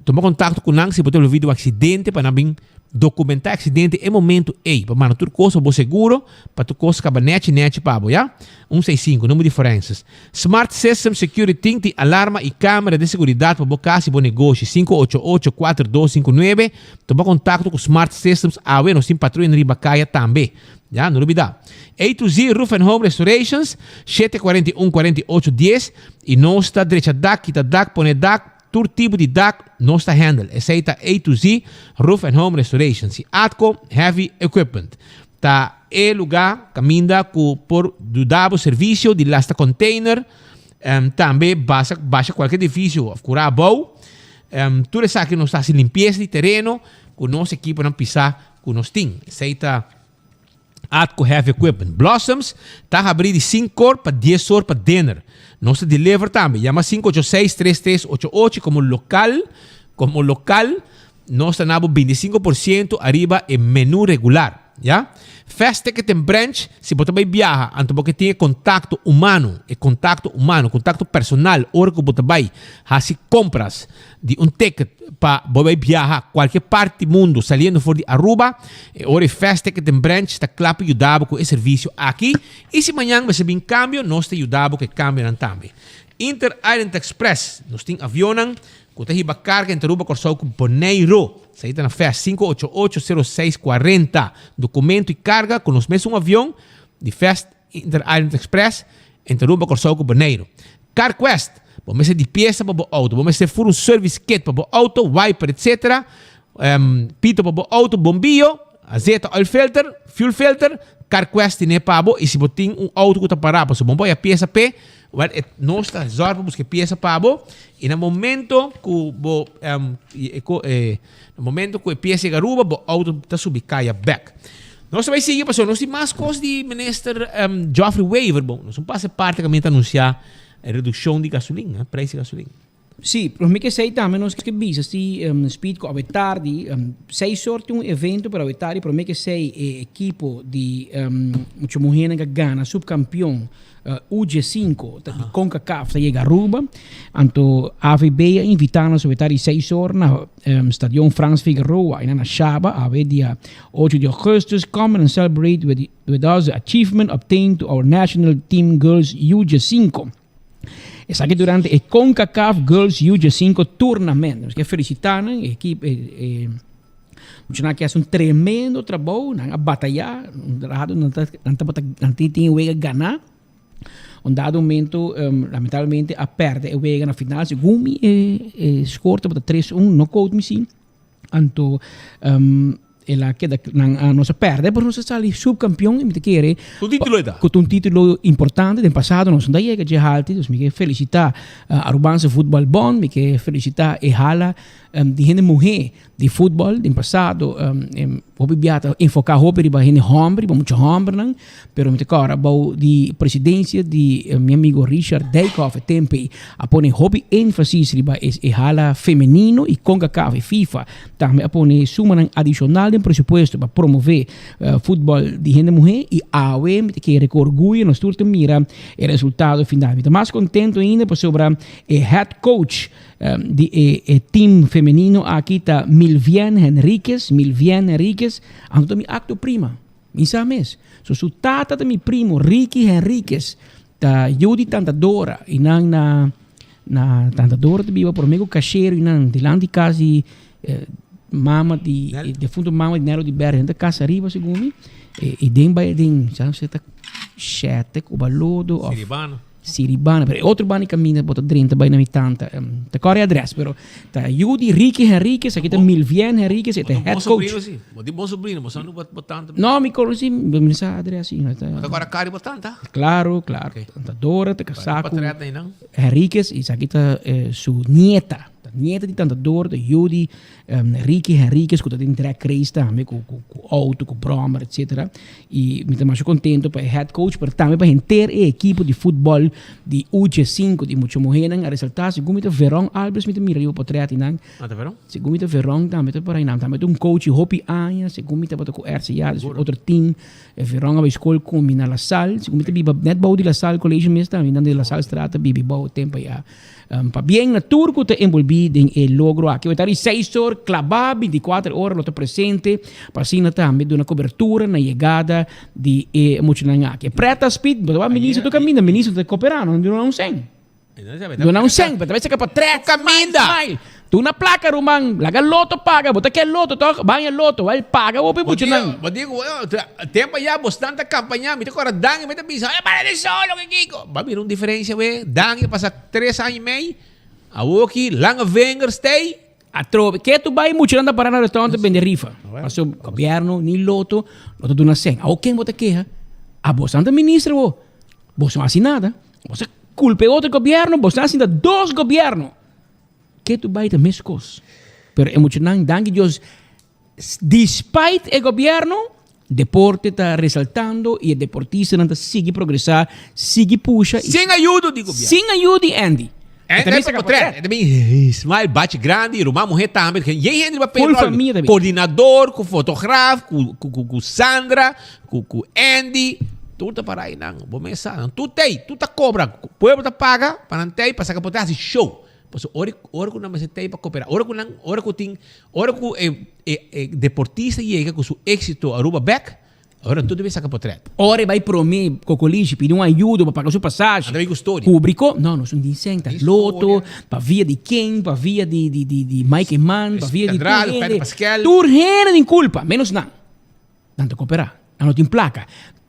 Tuma kontakto ku nan si bo ta envolví den un aksidente pa nan bin dokumentá e aksidente e momento ei, pa manda tur kos pa bo seguro, pa tur kos kaba nèchi nèchi pa bo, ya. Un seis sinku, number di forenses. Smart System Security tin alarma y camera di seguridad pa bo cas y bo negoshi. 588 4259 Tuma contacto cu Smart Systems awe, nos tin patruya riba caya tambe. Ya, no lubida. A to Z Roof and Home Restorations, 741 48 10 y nos ta drecha dak, kita dak, pone dak, tur tipo di dak nos ta handle. Esey ta A to Z Roof and Home Restorations y Atco Heavy Equipment. Ta e lugá kaminda ku por duda bo servisio di lasta container, tambe basa basha kualke edifisio òf kurá abou. Tur esaki nos ta hasi limpiesa di tereno ku nos ekiponan pisá ku nos tin. Esei ta Atco Heavy Equipment. Blossoms ta habrí di sinkor pa dies or pa dinner. Nos ta deliver tambe. Yama 586 3388 komo lokal komo lokal. Nos ta na bo 25 por ciento ariba e menu regular, ya. Fast Ticket and Branch, si bo ta bay biaha, anto bo ke tin e contacto humano, e contacto humano, contacto personal, ora cu bo ta bay haci compras di un ticket pa bo bay biaha cualkier parti di mundo saliendo for di Aruba, e ora e Fast Ticket and Branch ta cla pa yuda bo cu e servicio aki. Y si mañan mester bin cambio, nos ta yuda bo cu e cambionan tambe. Inter Island Express, nos tin avionnan Ku ta hiba karga entre Aruba, Kòrsou ku Boneiru. Esei ta na fes 5880640. Dokumentu i karga ku nos mesun avion di Fast Inter Island Express entre Aruba, Kòrsou ku Boneiru. CarQuest, Bo mester di piesa pa bo outo, bo mester fur un service kit pa bo outo, wiper etc. Pito pa bo outo, bombio, azeta, oil filter, fuel filter, CarQuest tine pa bo i si bo tin un outo ku ta pará pasobra bo no por haña piesa p'e, Wel, e nos ta zorg pa busca e pieza pa bo y na momento cu bo e e na momento cu e pieza yega Aruba bo auto ta subi caya bek. Nos ta bay sigui pasobra nos tin mas cos di Minister Geoffrey Wever. Bon, nos un pasa e parte caminda ta anuncia e reduccion di gasolin, prijs di gasolin. Sí, promé ke esei tambe nos ke bisa si Speed ku awe tardi, seis or tin un evento pero awe tardi promé ke esei e ekipo di mucha muhénan ka gana supkampion UG5 ta di Concacaf ta yega Aruba. Anto AVB a invitá nos awe tardi seis or na Stadion Frans Figueroa einan na Shaba awe dia ocho di augustus. Come and celebrate with with us the achievement obtained to our national team girls UG5. Esaki durante e Concacaf Girls UG5 Tournament. Nos ke felicitá nan, e ekipo, e, e muchanan aki hasi un tremendo trabou, nan a batayá, un rato nan ta, nan tabata, nan tin tin e wega ganá. Un dado momento, lamentablemente a pèrdè e wega na final, segun mi e, e score tabata 3-1, no quote mi si. Anto el a keda nan a nos a perde pero nos a sali subcampeon y mi ta kere Un titulo e ta. cu ta un titulo importante den pasado nos no ta yega dje halti dus mi ke felicita Arubaanse Voetbal Bond mi ke felicita e hala di hende muhe di futbol den pasado hopi bia ta enfoca hopi riba hende homber riba mucha hombernan Pero mi ta kòrda bou di presidensia di mi amigo Richard Dijkhoff e tempu ei a pone hopi énfasis riba e e hala femenino i Concacaf i FIFA tambe a pone sumanan adishonal den presupuesto pa promové futbòl di hende muhé i awe mi ta kere ku orguyo nos tur ta mira e resultado final. Mi ta mas kontento ainda pasobra e head coach di e e team femenino aki ta Milvien Henriquez, Milvien Henriquez, anto ta mi akto prima. Mi sa mes. So su tata ta mi primo Ricky Henriquez ta yu di tanta Dora y nan na na tanta Dora ta biba prome cu cashero y nan dilanti cas di mama di defunto mama di Nelo di Berg nan ta casa ariba segun mi y den bay den sa ta shete cu balodo of Siribana. Siribana, pero e otro banda di caminda bo ta drenta bai na mi tanta. Ta kòrda e adres, pero ta yu di Ricky Henriquez, aki ta Milvien Henriquez, e ta Bo head bon coach. sobrino si. Bo tin bon sobrino, bo sa nu bo tanta. No, mi konosí, mi no sa adres si. Bo ta kòrda kari bo tanta? Claro, claro. Tanta Dora ta kasá ku Portret einan. Henriquez, esaki ta su nieta. Ta nieta di tanta Dora, ta yu di Ricky Henriquez cu ta den drag race tambe cu cu cu auto, cu brommer etcetera y mi ta masha contento pa e head coach pero tambe pa henter e ekipo di futbol di UG sinku di mucha muhernan a resalta segun mi ta Veron Alves mi ta mira riba potret eynan Ah ta Veron? Segun mi ta Veron tambe ta por aynan tambe ta un coach di hopi aña segun mi tabata cu RCA dus otro team e Veron a bay school cu mi na La Salle segun mi ta biba net bou di La Salle College mes tambe nan di La Salle straat ta bibi bou tempo aya. Pabien na tur ku ta enbolbí den e logro aki. Bo ta di seis or klabá, bintikuater ora lo ta presente pa asina tambe duna kobertura na yegada di e muchanan aki. E prèt a speed, bo ta wak minister tur kaminda, minister ta koperá, no duna un sèn. Duna un sèn, bo ta bai saka pa trèt, smile, duna plaka ruman, laga loto paga, bo ta ke loto tòg, baña loto, wèl paga bo pa e muchanan. Bo di ku tempu ayá bo stan ta kampañá, mi ta kòrda Dangui mi ta bisa, e para di solo ke kiko. Bo a mira un diferensia wè, Dangui a pasa. Tres aña y mei, awoki lange vinger stay. Atrobe, ke tu bai muchanan ta para na restaurant ta bende rifa. Paso gobierno ni loto no ta duna sen. Awo ken bo ta keha? A bosan ta minister bo. Boso no hasi nada. Boso culpa e otro gobierno, boso a sinta dos gobierno. Ke tu bai ta meskos. Pero e muchanan, danki Dios, Despite e gobierno, deporte ta resaltando y e deportistanan ta sigui progresa, sigui pusha. Y Sin ayudo di gobierno. Sin ayudo di Andy. E también ta saca potret. potret. E también smile bachi grandi, ruman muher tambe. Yen hende riba Full payroll. familia también. Coordinador, cu fotograaf, cu, cu, cu, cu Sandra, cu, cu Andy. Tur ta para einan. Bo mes sa. Nan tur tei, tur ta cobra. Pueblo ta paga pa nan tei pa saca potret haci show. Pasobra ora ora ku nan mester tei pa koperá, ora ku nan ora ku tin ora ku e e e deportista yega ku su éksito Aruba bèk, ora nan tur debe saka potrèt. Ora e bai promé Cocolishi pidi un ayudo pa paga su pasashi. Nan ta bai ku storia. Kubri ko? No, nos un din sèn ta Tin Lotto, storia. pa via di ken, pa via di di di di Mike Eman, pa via di tur Andrade, Pedro hende. Pascal. Tur hende tin kulpa, menos nan. Nan ta koperá, nan no tin plaka.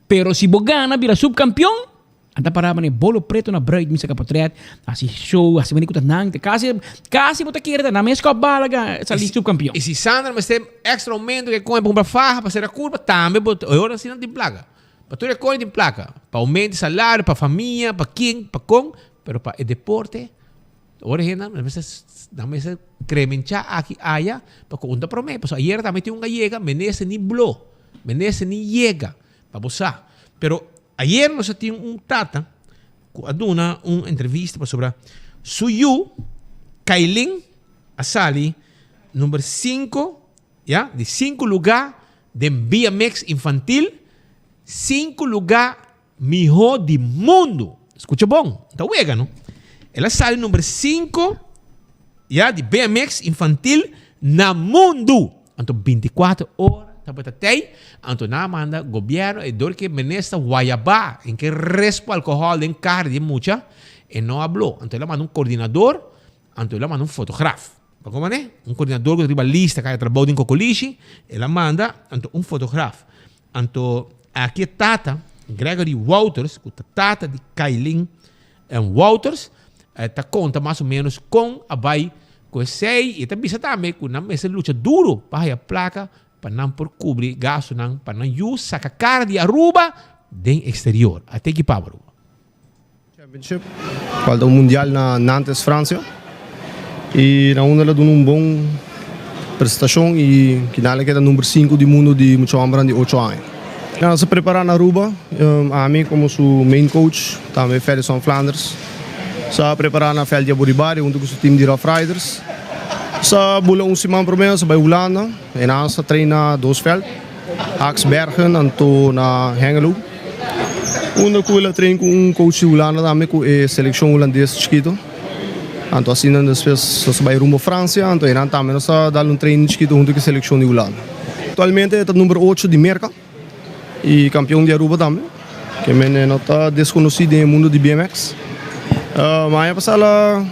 Pero si bo gana bira subkampion, Nan ta pará manera bolo preto na bruid mi saka potret, hasi show, hasi manera ku ta nan, kasi kasi bo ta kere ta nan mes kòp bala ga sali subkampion. I si Sandra mester extra aumento ke koña pa kumpra faha pa sera kurpa, tambe bo e ora asina tin plaka. Pa tur e koña tin plaka, pa aumento di salario, pa famia, pa ken, pa kon, pero pa e deporte, ora hende nan mester nan mester kremenchá aki aya pa ku un ta promé. Pasobra ayera tambe tin un a yega, minister ni blo, minister ni yega, pa bo sa. Pero Ayer nos a tin un tata cu a duna un entrevista pasobra su yu Kailin a sali number sinku, ya, di sinku lugá den BMX infantil, sinku lugá mihó di mundu. Skucha bon, ta wega no. El a sali number sinku, ya, di BMX infantil na mundu. Anto bintikuater ora tabata tei, anto nan a manda gobièrnu e dor ke minister wayabá en ke respo alkohòl den kar di e mucha, e no a blo. Anto el a manda un kordinador, anto el a manda un fotograf. Bo komo ne? Un kordinador ku ta riba lista ku a trabou den kokolishi, el a manda anto un fotograf. Anto aki e tata, Gregory Wouters, ku ta tata di Kailin Wouters, ta konta mas o ménos kon a bai ku esei i e ta bisa tambe ku nan mester lucha duru pa haya plaka pa nan por kubri gastunan pa nan yu saka kara di Aruba den eksterior. A teki pa Aruba. Championship, cual ta un mundial na Nantes, Francia. Y na unda el a duna un bon presentacion y kinal a keda number sinku di mundo di mucha hombernan di ocho aña. Nos a prepara na Aruba, ami como su main coach, tambe Fedison Flanders sa prepara na veld di Aboribari hunto cu su team di Rough Riders. Sa bula un siman prome nos a bay Hulanda y nan sa train na dos veld. Haaksbergen anto na Hengelo. Unda ku el a train ku un coach di Hulanda tambe ku e selekshon hulandes chikito. Anto asina despues nos a bai rumbo Fransia anto einan tambe nos a dal un training chikito hunto ku e selekshon di Hulanda. Aktualmente e ta number ocho di Merka i kampion di Aruba tambe. Ke men e no ta deskonosí den e mundo di BMX. Aña pasá el a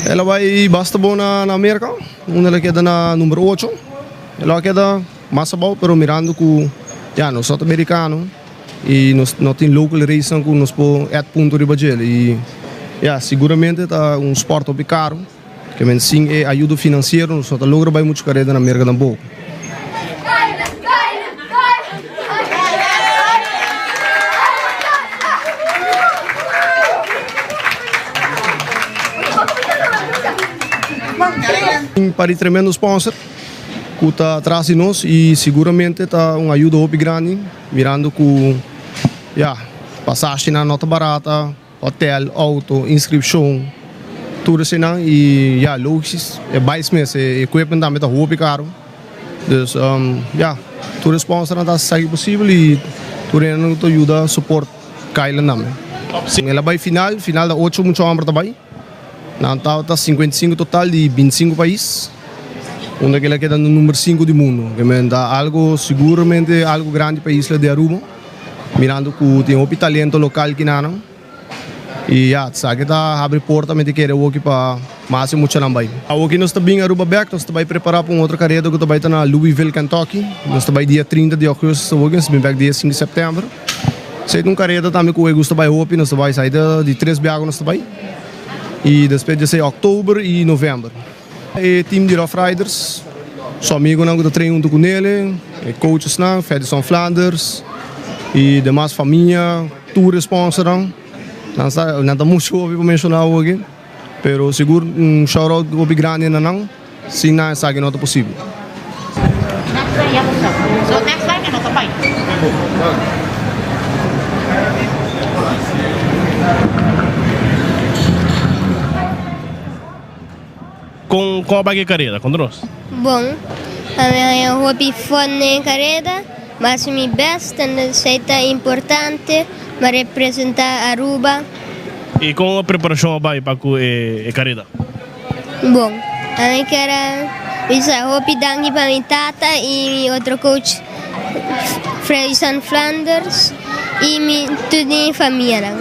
el a bai basta bon na Merka unda el a keda na number ocho. E lo a keda mas abou pero mirando ku ya nos no ta merikano i nos no tin local racenan ku nos por add punto riba djel i ya siguramente ta un sport hopi karo ke men sin e ayudo finansiero nos no ta logra bai muchu kareda na Merka tampoko. Tin par di tremendo sponsor. Ku ta tras di nos i siguramente ta un ayuda hopi grandi mirando ku ya pasashinan no ta barata, hotel, auto, inskripshon, tur eseinan i ya logis e bais mes e equipment tambe ta hopi karu. Dus ya tur e sponsornan ta hasi esaki posibel i tur hende ta yuda support Kylan tambe. El a bai final, final ta ocho mucha homber ta bai. Nan tabata 55 total di 25 pais, unda kila keda na number 5 di mundo. Ke men ta algo siguramente algo grandi pa isla di Aruba, mirando ku tin hopi talento lokal kinanan. I ya, esaki ta habri porta mi ta kere awoki pa mas e muchanan bai. Awoki nos ta bin Aruba bek, nos ta bai prepara pa un otro kareda ku ta bai ta na Louisville, Kentucky. Nos ta bai dia 30 di augustus awoki, nos ta bin bek dia 5 di september. Esei ta un kareda tambe ku e gusta bai hopi, nos ta bai esei ta di tres biaha ku nos ta bai i despues di esei òktober i novèmber. E team di Rough Riders, su amigunan ku ta train huntu ku nele, e coachesnan, Fedison Flanders i demas famia, tur e sponsornan, nan sa nan ta muchu hopi pa menshoná awoki, pero sigur un shout out hopi grandi na nan, sin nan esaki no ta posibel. Kon kon a bai ku e kareda? Konta nos. Bon, ami a haña hopi fun den e kareda, mi a hasi mi best en esei ta importante pa representa Aruba. I kon e preparashon a bai pa ku e kareda? Bon, ami kier a bisa hopi danki pa mi tata i mi otro coach Fredison Flanders i mi tur mi famianan.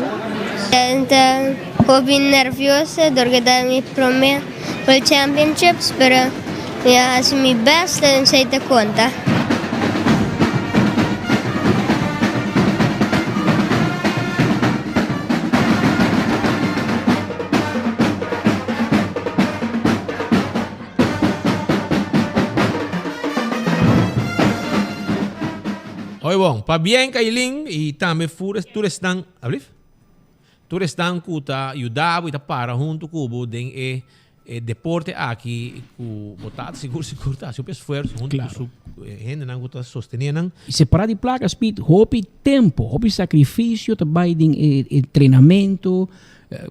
Mi ta hopi nervioso dor ku ta mi prome World Championships pero mi a hasi mi best en esei ta konta. Hoi bon, pabien Kailin y tambe fur tur esnan, ablief? Tur esnan ku ta yuda bo y ta para hunto ku bo den e. E deporte aki ku bo tata sigur sigur ta hasi hopi esfuerso huntu ku su hendenan ku ta sostené nan. I separá di plaka Speed, hopi tempo, hopi sakrifisio ta bai den e entrenamentu.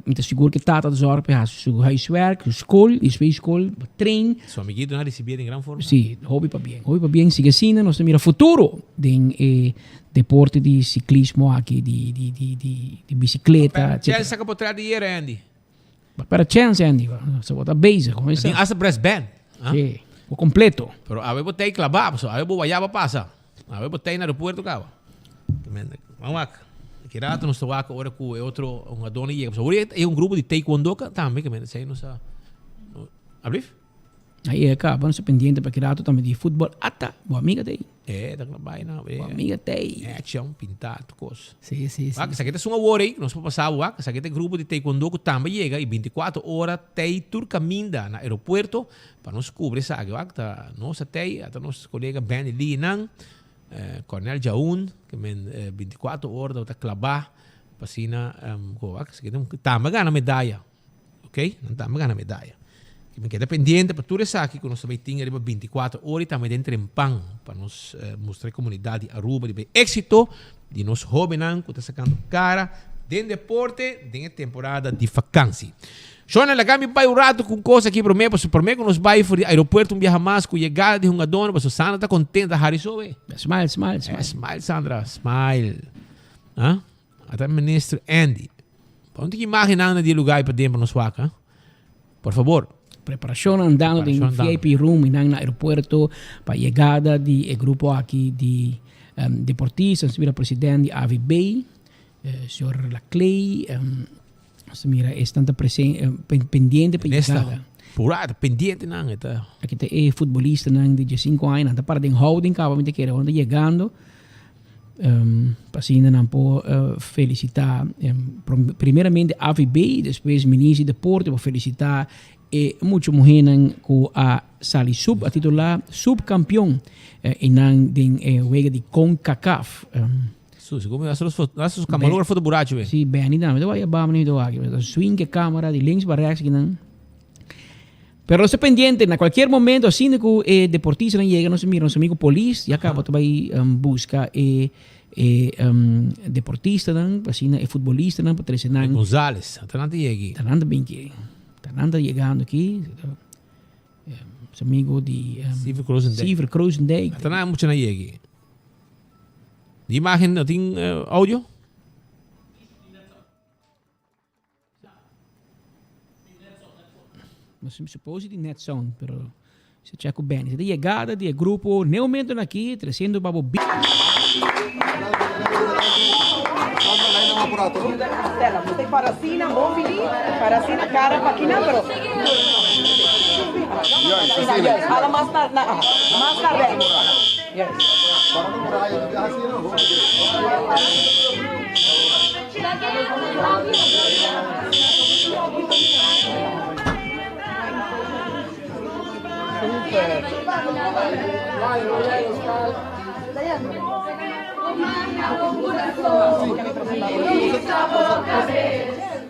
Mi ta sigur ku e tata ta zòrg pa e hasi su huiswerk, su skol, despues di skol pa train. Su amiguitonan a risibié den gran forma. Sí, hopi pabien, hopi pabien. Sigui asina nos ta mira futuro den e deporte di siklismo aki, di bisikleta, etcetera. Chelsea saka potret di yera, Andy. Pero chance Andy, se bo ta bezig. Como Tin hasta brass band. Ah? Sí, bo completo. Pero awe bo tei klabá, so awe bo wayaba pasa. Awe bo tei na aeropuerto kaba. Vamos wak. Ki rato nos ta wak ora ku e otro hungadónan yega. Pasobra ora e un grupo di taekwondo tambe, ke men esei nos a. Ablief? Ahí e kaba, nos ta pendiente pa ki rato tambe di futbol. Ata, bo amiga ta ei. E, ta klabá na. Bo amiga ta ei. Action, pintá, tur kos. Sí, sí, sí. Wak, esaki ta esun awor ei, nos por pasa wak, esaki ta e grupo di taekwondo ku tambe yega i bintikuater ora t'ei tur kaminda na aeropuerto pa nos kubri esaki. Wak, ta nos a t'ei, ata nos kolega Benny Lee nan, Cornel Jaun, ke men bintikuater ora tabata klabá pa asina, wak, esaki ta un, tambe a gana medaya. Ok, nan tambe gana medaya. Mi keda pendiente pa tur esaki ku nos ta bai tin ariba 24 ora i tambe den trempan pa nos mustra e komunidat di Aruba riba e éksito di nos hóbennan ku ta sakando kara den deporte den e temporada di fakansi. Shona, laga mi bai un ratu ku un kos aki promé, pasobra promé ku nos bai for di aeropuerto un biaha mas ku yegada di hungadónan, pasobra Sandra ta kontenta, hari so we. Smile, smile, smile. Smile, Sandra, smile. Ah? Ata minister Andy. Pa un tiki imagennan na di e lugar ei paden pa nos wak, ha? Por fabor. Preparacion andando den VIP room y nan na aeropuerto pa yegada di e grupo aki di deportista. Nos ta mira president di AVB, señor Laclay. Nos ta mira esnan ta pendiente pa yegada. Pura ta pendiente nan e ta. Aki ta e futbolistanan di diesinco aña nan ta para den houding caba mi ta kere ora nan ta yegando. Pa asina nan por felicita primeramente AVB y despues Minister di Deporte por felicita e mucha muhernan cu a sali sub, a titula subcampeon eynan den e wega di Concacaf. Su, segun mi, hasta su camarógrafo ta buracho be. Si, Benny tambe ta wak yabama ni ta wak. Swing ke camera di links pa rechts kinan. Pero nos ta pendiente, na cualkier momento asina cu e deportistanan yega nos ta mira nos amigo polis ya caba ta bay busca e e deportistanan, asina e futbolistanan pa trece nan. Gonzales, ta nan ta yega aki. Ta nan ta bin aki. Ta nan ta yegando aki. Nos amigo di Siever Krozendijk. Siever Krozendijk. Ta nan muchanan yega aki. Di imagen no tin audio? No suppose di net sound, pero se check ku Benny. De llegada di e grupo ne momento aki, treciendo babo bi.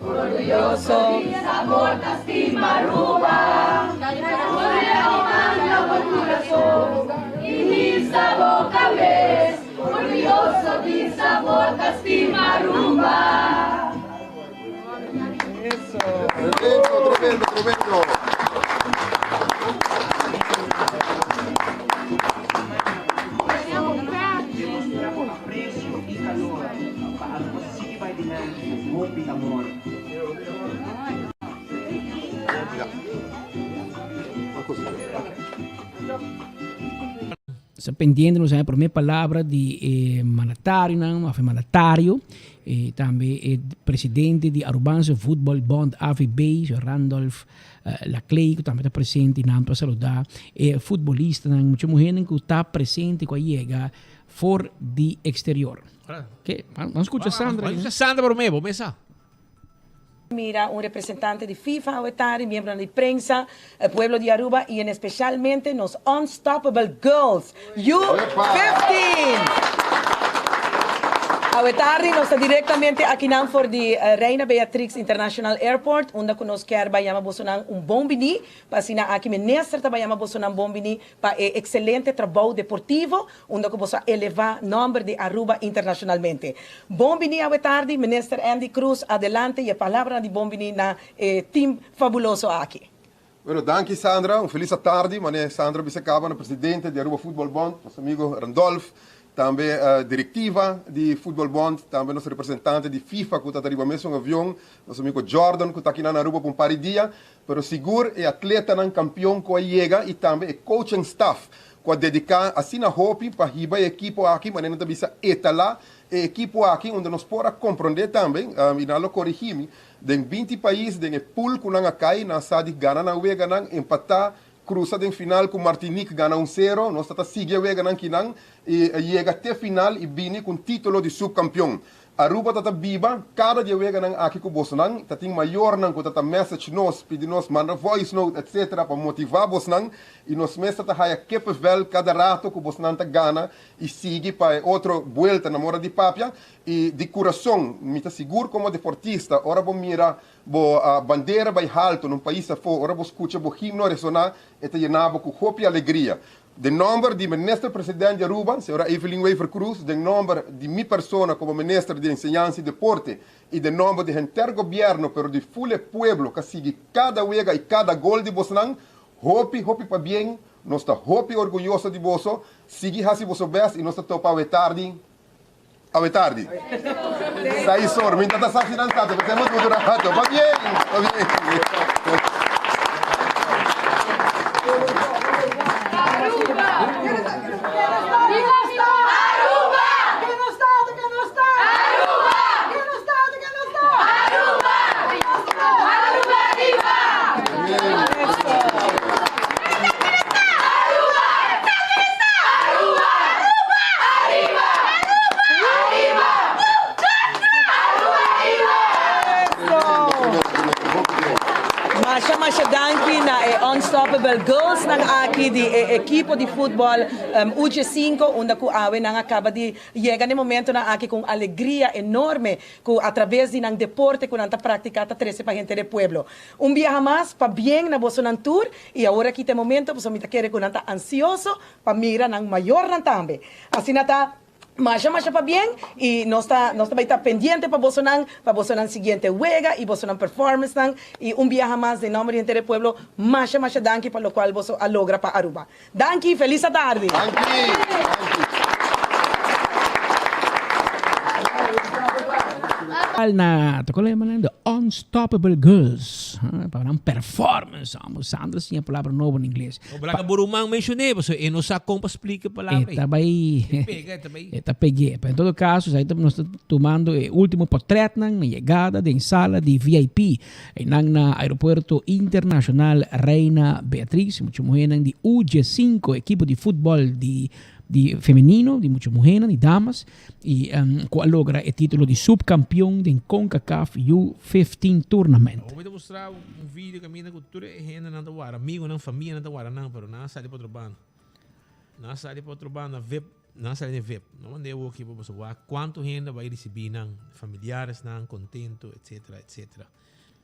Orguyoso bisa bo ta stima Aruba. Tremendo, tremendo, tremendo. Sa pendiente nos haña prome palabra di e mandatarionan of e mandatario y tambe e presidente di Arubaanse Voetbal Bond AVB, señor Randolph Laclay cu tambe ta presente y nan pa saluda e futbolistanan, mucha muhernan cu ta presente cu a yega for di exterior. Oke, vamos scucha Sandra. Vamos scucha Sandra prome, bo mesa. Mira un representante di FIFA awe tardi, miembronan di prensa, e pueblo di Aruba y en especialmente nos Unstoppable Girls U 15! Awe tardi nos ta directamente akinan for di Reina Beatrix International Airport unda cu nos kier bay yama bosonan un bon bini pa asina aki minister ta bay yama bosonan bon bini pa e excelente trabou deportivo unda cu boso a eleva nomber di Aruba internacionalmente. Bon bini awe tardi Minister Endy Croes adelante y e palabranan di bon bini na e team fabuloso aki. Bueno, danki Sandra, un felis atardi, mane Sandra bisa caba na presidente di Aruba Football Bond, nos amigo Randolph, tambe directiva di Football Bond, tambe nos representante di FIFA cu ta ta riba mesun avion, nos amigo Jordan cu ta aki nan na Aruba pa un par di dia, pero sigur e atletanan campeon cu a yega y tambe e coaching staff cu a dedica asina hopi pa hiba e ekipo aki, mane nan ta bisa etala e ekipo aki unda nos por a compronde tambe, y nan lo corigi mi, Den 20 pais den e pool ku nan a kai, nan sa di gana nan weganan, empatá, krusa den final ku Martinique gana un sero, nos ta ta sigui e weganan kinan i yega te final i bini ku un titulo di subkampion. Aruba ta ta biba kada di e weganan aki ku bosonan, ta tin mayornan ku ta ta message nos, pidi nos manda voice note etc. Pa motivá bosnan i nos mes ta ta haya kippenvel kada rato ku bosnan ta gana i sigui pa e otro buelta na mora di papia. I di kurason, mi ta sigur komo deportista, ora bo mira bo bandera bai haltu na un pais afó, ora bo skucha bo himno resoná, e ta yena bo ku hopi alegria. Den nòmber di Minister President di Aruba, señora Evelyn Wever-Croes, den nòmber di mi persona komo Minister di Enseñansa i Deporte i den nòmber di henter Gobièrnu pero di ful e pueblo ka sigui kada wega i kada gol di bosnan, hopi, hopi pabien, nos ta hopi orguyoso di boso, sigui hasi boso bèst i nos ta topa awe tardi. Awe tardi. Seis or. Mi ta sa si nan sa, pero tenemos mucho rato. Pa bien, pa bien. Masha masha danki na e Unstoppable Girls nan aki di e ekipo di futbol UG5 unda ku awe nan a kaba di yega na e momentonan aki ku un alegria enorme ku atrabes di nan deporte ku nan ta praktika ta trese pa henter e pueblo. Un biaha mas pabien na bosonan tur i awor aki ta e momento pasobra mi ta kere ku nan ta ansioso pa mira nan mayornan tambe. Asina ta masha masha pabien y nos ta nos ta bay ta pendiente pa bosonan pa bosonan siguiente wega y bosonan performancenan y un biaha mas den nomber di henter e pueblo masha masha danki pa locual boso a logra pa Aruba. Danki feliz atardi. Na, ta cual nan? The Unstoppable Girls. Pa nan performance. Amo Sandra siña palabra nobo na ingles. No bla ka bo ruman mencion'é, pasobra e no sa kon pa splika e palabra ei. E ta bai. E pega, e ta bai. E ta peg'é. Pero en todo caso, esei ta nos ta tumando e ultimo potretnan na yegada den sala di VIP. Einan na Aeropuerto Internacional Reina Beatrix, mucha muhénan di UG5, ekipo di futbòl di di femenino, di mucha muhénan, di damas, i ku a logra e título di subkampion den Concacaf U15 Tournament. Awor mi ta mustra bo un video kaminda ku tur e hendenan ta wara, amigunan, famianan ta wara nan, pero nan a sali pa otro banda. Nan a sali pa otro banda, vip, nan a sali den vip. No mand'é awor aki pa boso wak kuantu hende a bai risibí nan, familiaresnan kontento, etcetera, etcetera.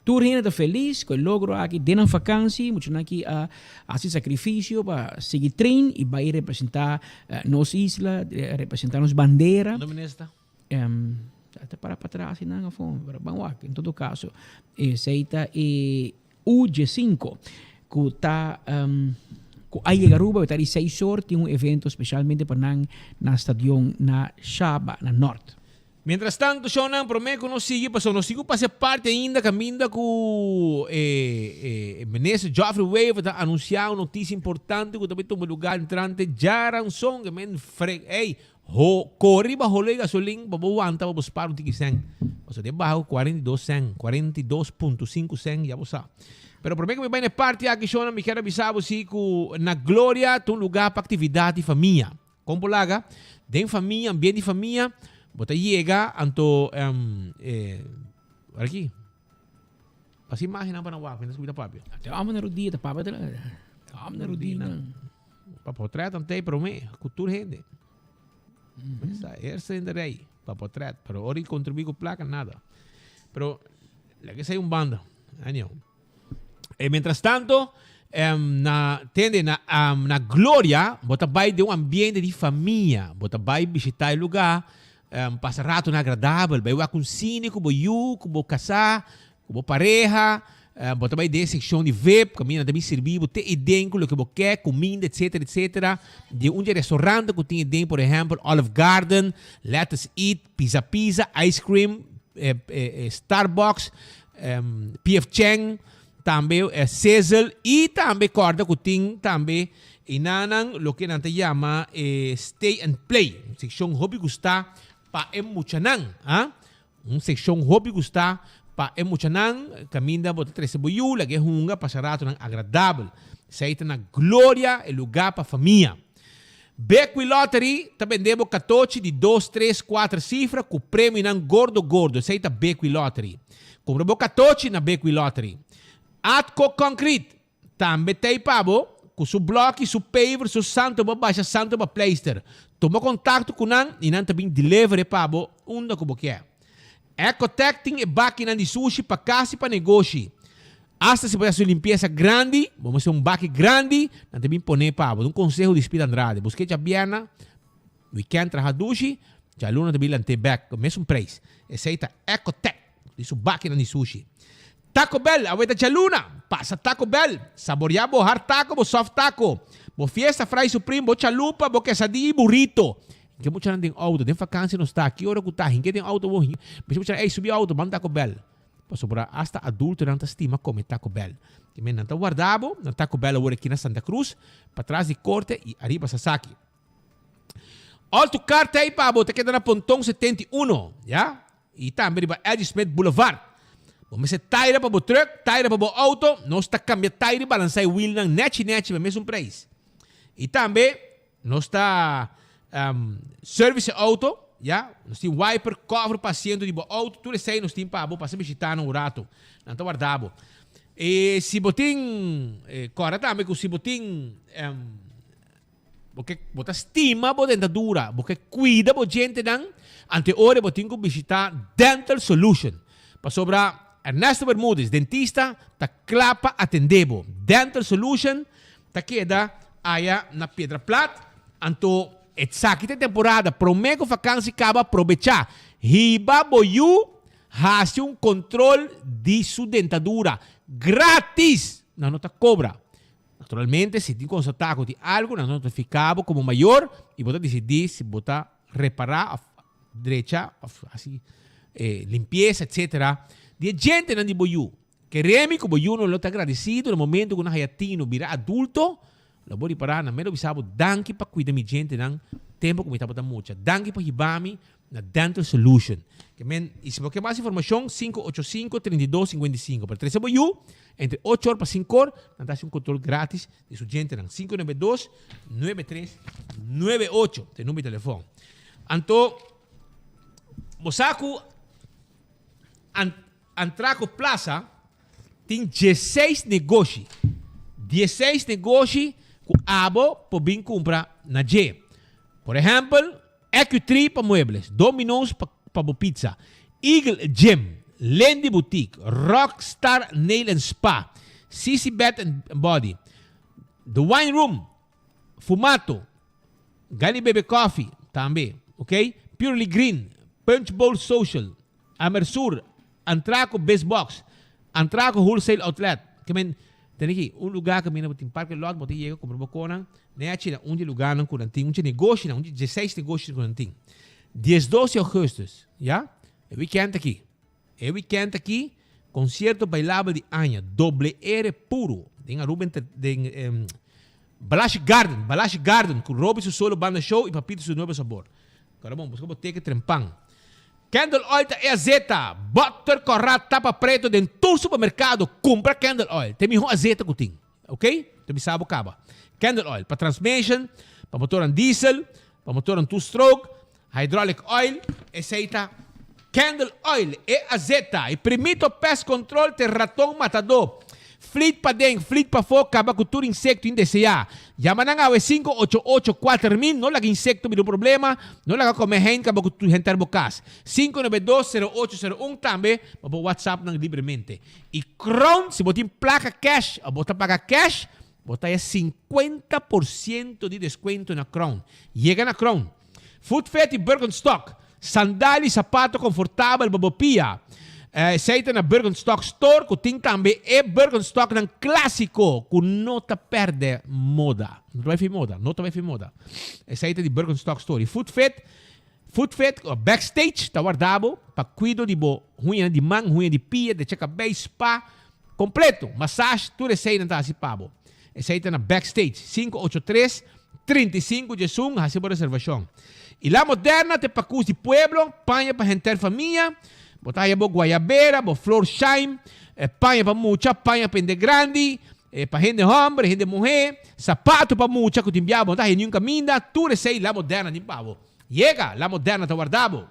Tur hende ta felis ku e logro aki den nan fakansi. Muchanan aki a hasi sakrifisio pa sigui train i bai representá nos isla, representá nos bandera. Unda minister ta? Ta para patras einan afó, pero ban wak. En todo kaso, esei ta e UG5 ku ta ku a yega Aruba, ta di seis or tin un evento spesialmente pa nan na stadion na Shaba, na Nort. Mientras tanto, shownan, promé ku nos sigui, pasobra nos tin ku pasa e parti ainda kaminda ku e Minister Geoffrey Wever ta anunsiá un notisia importante ku ta bai tuma lugá entrante djaranson, ke men frek, ey, ho, kore riba holo e gasolin pa bo wanta pa bo spar un tiki sèn. Pasobra den baha ku 42 sèn, 42.5 sèn, ya bo sa. Pero promé ku mi bai na e parti aki, shownan, mi kier a bisa bo si ku na Gloria ta un lugá pa aktividat di famia. Kon bo laga? Den famia, ambient di famia, bo ta yega anto eh, ora aki. Pasa imagennan pa nan wak, mientras ku mi ta papia. Te amo na rudia, ta papia te amo na rudia nan. Pa portret nan tei promé, ku tur hende. Mesa, eerste in de rij. Pa potret, pero ora di contribui cu placa, nada. Pero laga esey un banda. Anyhow. E mientras tanto, em, na, tende, na, um, na Gloria, bo ta bai den un ambiente di famia. Bo ta bai bishita e lugar, em, pasa ratonan agradabel, bai wak un cine cu bo yu, cu bo casá, Ku bo pareha, bo ta bai den e sekshon di vip, kaminda nan ta bin sirbi bo te iden ku loke bo ke, kuminda etsetera etsetera. Den un di e restaurante ku tin eden, por ehèmpel Olive Garden, Let Us Eat, Pizza Pizza, Ice Cream, Starbucks, PF Chang, tambe Sizzle i tambe kòrda ku tin tambe enanan loke nan ta yama e Stay and Play, un sekshon hopi gustá pa e muchanan. Un sekshon hopi gustá pa e muchanan, kaminda bo ta trese bo yu, lag'é hunga, pasa ratonan agradabel. Esei ta na Gloria, e lugá pa famia. Bequi Lottery ta bende bo katochi di dos, tres, kuater sifra ku premionan gordo gordo. Esei ta Bequi Lottery. Kumpra bo katochi na Bequi Lottery. Atco Concrete Tambe t'ei pa bo, ku su blòki, su paver, su santo bo basha santo pa pleister. Tuma kontakto ku nan i nan ta bin deliver e pa bo unda ku bo kier. Ecotec tin e bakinan di sushi pa kas i pa negoshi. Asta si bo ta hasi un limpiesa grandi, bo mester un baki grandi, nan ta bin pone pa bo. Ta un konseho di Speed Andrade. Busk'é djabièrna, wikènt traha dushi, djaluna ta bin lant'é bèk ku mesun preis. Esei ta Ecotec. Di su bakinan di sushi. Taco Bell, awe ta djaluna! Pasa Taco Bell, saborea bo hard taco, bo soft taco, bo fiesta fry supreme, bo chalupa, bo quesadilla y burrito. Hinke muchanan den auto, den vakantie nos ta, ki ora cu ta, hinke den auto bo, bisa muchanan, ey subi auto, ban Taco Bell. Pasobra hasta adultonan ta stima come Taco Bell. Te men nan ta warda bo na Taco Bell awor aki na Santa Cruz, patras di Corte y ariba Sasaki. All to Car ta ey pa bo, ta keda na Ponton 71, ya. I tambe riba Eddie Smith Boulevard. Bo mester taira pa bo truck, taira pa bo auto, nos ta cambia taira i balansa e wielnan nechi nechi pa mesun prijs. I tambe nos ta service e auto, ya, nos tin wiper, cover pa asiento di bo auto, tur esei nos tin pa bo, pasa bishita nan un rato, nan ta warda bo. I si bo tin, corda tambe cu si bo tin. Bo ke bo ta stima bo dentadura, bo ke kuida bo djentenan, ante ora bo tin ku bishitá Dental Solution. Pasobra Ernesto Bermudez, dentista, ta kla pa atendé bo. Dental Solution ta keda aya na Piedra Plat, anto esaki ta e temporada, promé ku fakansi kaba probechá, hiba bo yu hasi un kontrol di su dentadura gratis! Nan no ta kobra. Naturalmente, si tin constatá cu tin algo, nan ta notificá bo como mayor y bo ta dicidí si bo ta repará of drecha of haci limpieza etcetera di e djentenan di bo yu. Kere mi cu bo yunan lo ta agradecido na momento cu nan haya tino bira adulto, lo bo ripará nan mero bisa bo danki pa cuida mi djentenan tempo cu mi tabata mucha, danki pa hiba mi Na Dental Solution. Ke men, i si bo ke mas informashon, 585 32 55. Pero trese bo yu, entre ocho or pa sinku or, nan ta hasi un kontrol gratis di su djentenan. 592 9398 ta e number di telefon. Anto, bo sa ku Antraco Plaza tin dieseis negoshi. Dieseis negoshi ku abo por bin kumpra na dje. Por ehèmpel, Ecu-Tree pa muebles, Domino's pa pa bo pizza, Eagle Gym, Lindy Boutique, Rock Star Nail and Spa, Sisi Bed and Body, The Wine Room, Fumato, Gani Bebe Coffee, tambe, ok, Purely Green, Punch Bowl Social, Amersur, Antraco Biz Box, Antraco Wholesale Outlet. Ke men, tene ki, un lugá kaminda bo tin parke lòt, bo ta yega kumpra bo konan, nechi na un di e lugánan ku nan tin, un di e negoshinan, un di e dieseis negoshinan ku nan tin. Diesdos di ougùstùs, ya, e wikènt aki, e wikènt aki, konsierto bailabel di aña, Doble R Puro, den Aruba Enter, den Balashi Garden, Balashi Garden, ku Roby su solo banda show i Papito su nuevo sabor. Kòrda bon, buska bo teken trempan. Candle oil ta e azeta. Butter kòrá tapa preto den tur supermerkado. Kumpra candle oil. Ta e mihó azeta ku tin. Ok? Ta bisa bo kaba. Candle oil pa transmission, pa motornan diesel, pa motornan two stroke, hydraulic oil, esei ta candle oil, e azeta. E primito pest control ta e raton matadó. Flit paden, flit pafó, kaba ku tur insekto indeseá. Yama nan awe 588 4000, no laga insekto bira un problema, no laga kome hein kaba ku tur henter bo kas. 592 0801 tambe bo por whatsapp nan libremente. I Crown, si bo tin plaka cash o bo ta paga cash, bo ta haya 50% di deskuento na Crown. Yega na Crown. Footfit i Birkenstock, sandal i sapato konfortabel pa bo pia. Esei ta na Birkenstock Store ku tin tambe e Birkenstocknan klásiko ku no ta pèrdè moda. No ta bai fi moda, no ta bai fi moda. Esei ta di Birkenstock Store. I Footfit, Footfit òf Backstage ta warda bo pa kuido di bo huñanan di man, huña di pia, decha kabei, spa, kompleto, massage, tur eseinan ta hasi pa bo. Esei ta na Backstage, 583 35 diesun, hasi bo reservashon. I La Moderna ta e pakus di pueblo, paña pa henter famia, bo ta haya bo guayabera, bo Florsheim, paña pa mucha, paña pa hende grandi, pa hende homber, hende muhé, sapato pa mucha ku tin bia bo no ta haya niun kaminda, tur esei La Moderna tin pa bo. Yega, La Moderna ta warda bo.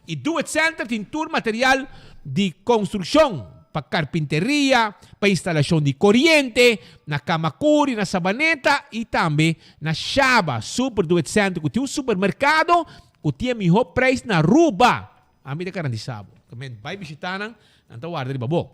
I Do It Center tin tur material di konstrukshon pa karpinteria, pa instalashon di koriente, na Kamakuri, na Sabaneta i tambe na Shaba. Super Do It Center ku tin un supermerkado ku tin e mihó preis na Aruba. Ami ta garantisa bo. Bai bishita nan, nan ta warda riba bo.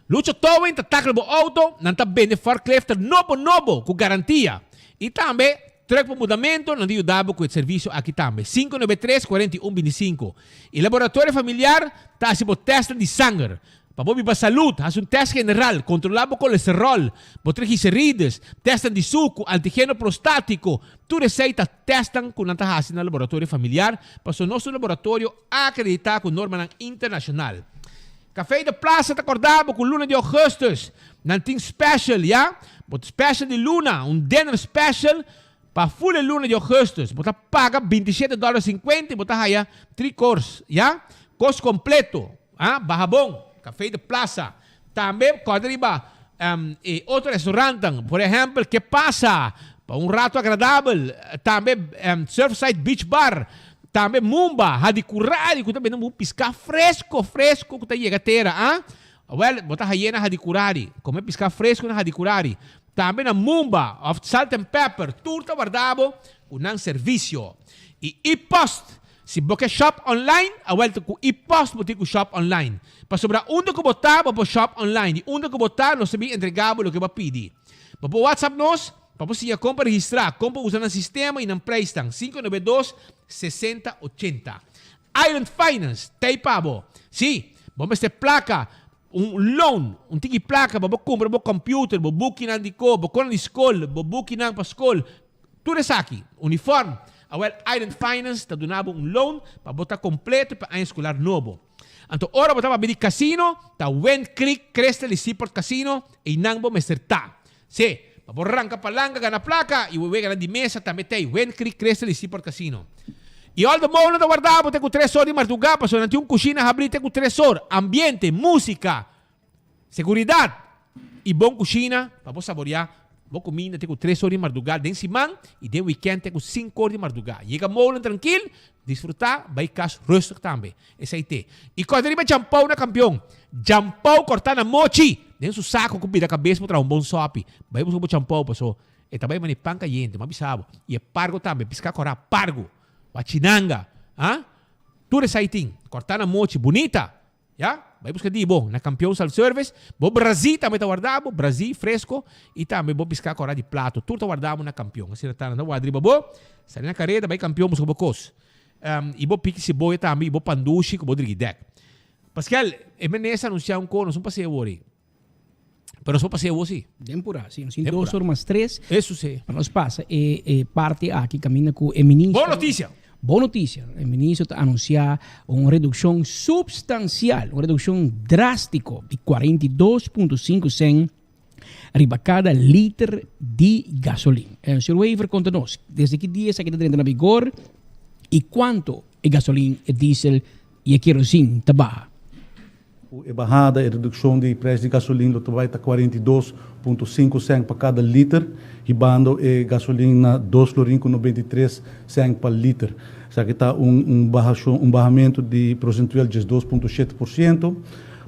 Lucho Towing ta takla bo auto, nan ta bende forklifter nobo nobo ku garantia. I tambe truck pa mudamento, nan ta yuda bo ku e servisio aki tambe. 593 41 25. I Laboratorio Familiar ta hasi bo testnan di sanger. Pa bo biba salud, hasi un test general, kontrola bo kolesterol, bo triglicerides, testnan di suku, antigeno prostatiko, tur esei ta testnan ku nan ta hasi na Laboratorio Familiar, pasobra nos ta un laboratorio akreditá ku normanan internashonal. Café de Plaza ta corda bo cu luna di augustus nan tin special ya, bo special di luna, un dinner special pa full e luna di augustus. Bo ta paga 27 dollar 50 y bo ta haya tri course ya, cos completo, ah, baha bon, Café de Plaza. Tambe corda riba e otro restaurantan, por ehempel Que Pasa, pa un rato agradabel, tambe Surfside Beach Bar, Tambe Mumba, Hadicurari ku ta bende un piská fresko fresko ku ta yega tera a. Awel, bo ta haye na Hadicurari. Kome piská fresko na Hadicurari. Tambe na Mumba òf Salt and Pepper tur ta warda bo ku nan servisio. I e-post, si bo ke shop online, awel ta ku e-post bo tin ku shop online. Pasobra unda ku bo ta bo por shop online i unda ku bo ta nos ta bin entrega bo loke bo a pidi. Bo por WhatsApp nos. Pa bo siña kon pa registrá, kon pa usa nan sistema i nan preisnan, 592 60 80. Island Finance t'ei pa bo. Sí, bo mester plaka, un loan, un tiki plaka pa bo kumpra bo computer, bo bukinan di ko, bo konan di skol, bo bukinan pa skol, tur esaki, uniform. Awel, Island Finance ta duna bo un loan pa bo ta kompleto pa aña skolar nobo. Anto ora bo ta papia di casino, ta Wind Creek Crystal i Seaport Casino, einan bo mester ta. Sí, pa bo ranka palanka gana plaka i bo weganan di mesa tambe t'ei Wind Creek Crystal i Seaport Casino. I All the Mall nan ta warda bo te ku tres or di mardugá pasobra nan tin un kushina habrí te ku tres or, ambiente, músika, seguridat i bon kushina pa bo saboriá bo kuminda te ku tres or di mardugá den siman i den wikènt te ku sinku or di mardugá. Yega molen trankil, disfrutá, bai kas rustig tambe. Esei te. I kòrda riba djampou na kampion. Djampou kòrtá na mochi! Den su sako ku bira kabes bo traha un bon sòpi. Bai buska bo djampou paso e ta bai mane pan kayente, m'a bisa bo. I e pargo tambe, piská kòrá pargo, wachinanga, ah! Tur esei tin. Kòrtá na mochi, bunita! Ya? Bai buska di bo na Kampion Self Service. Bo brazí tambe ta warda bo, brazí fresko i tambe bo piská kòrá di plato. Tur ta warda bo na Kampion. Asina ta, nan ta warda riba bo. Sali na kareda bai Kampion buska bo kos. I bo piki siboya tambe i bo pandushi ku bo drigidek. Paskel, e menes a anunsiá un ko, nos un paseo awor ei. Pero nos por paseo awor si. Den purá, si. Nos tin dos or mas tres. Eso si. Pa nos pasa e e parti aki kaminda ku e minister. Bon notisia! Bon notisia. E minister ta anunsiá un redukshon supstansial, un redukshon drástiko di 42.5 sèn riba kada liter di gasolin. Señor Wever konta nos desde ki dia esaki ta drenta na vigor i kuanto e gasolin, e diesel i e kerosin ta baha. Ku e bahada, e redukshon di preis di gasolin lo ta bai ta 42.5 sènt pa kada liter, hibando e gasolin na dos florin ku 93 sènt pa liter. Esaki ta un un bahashon un bahamentu di prosentual 12.7%.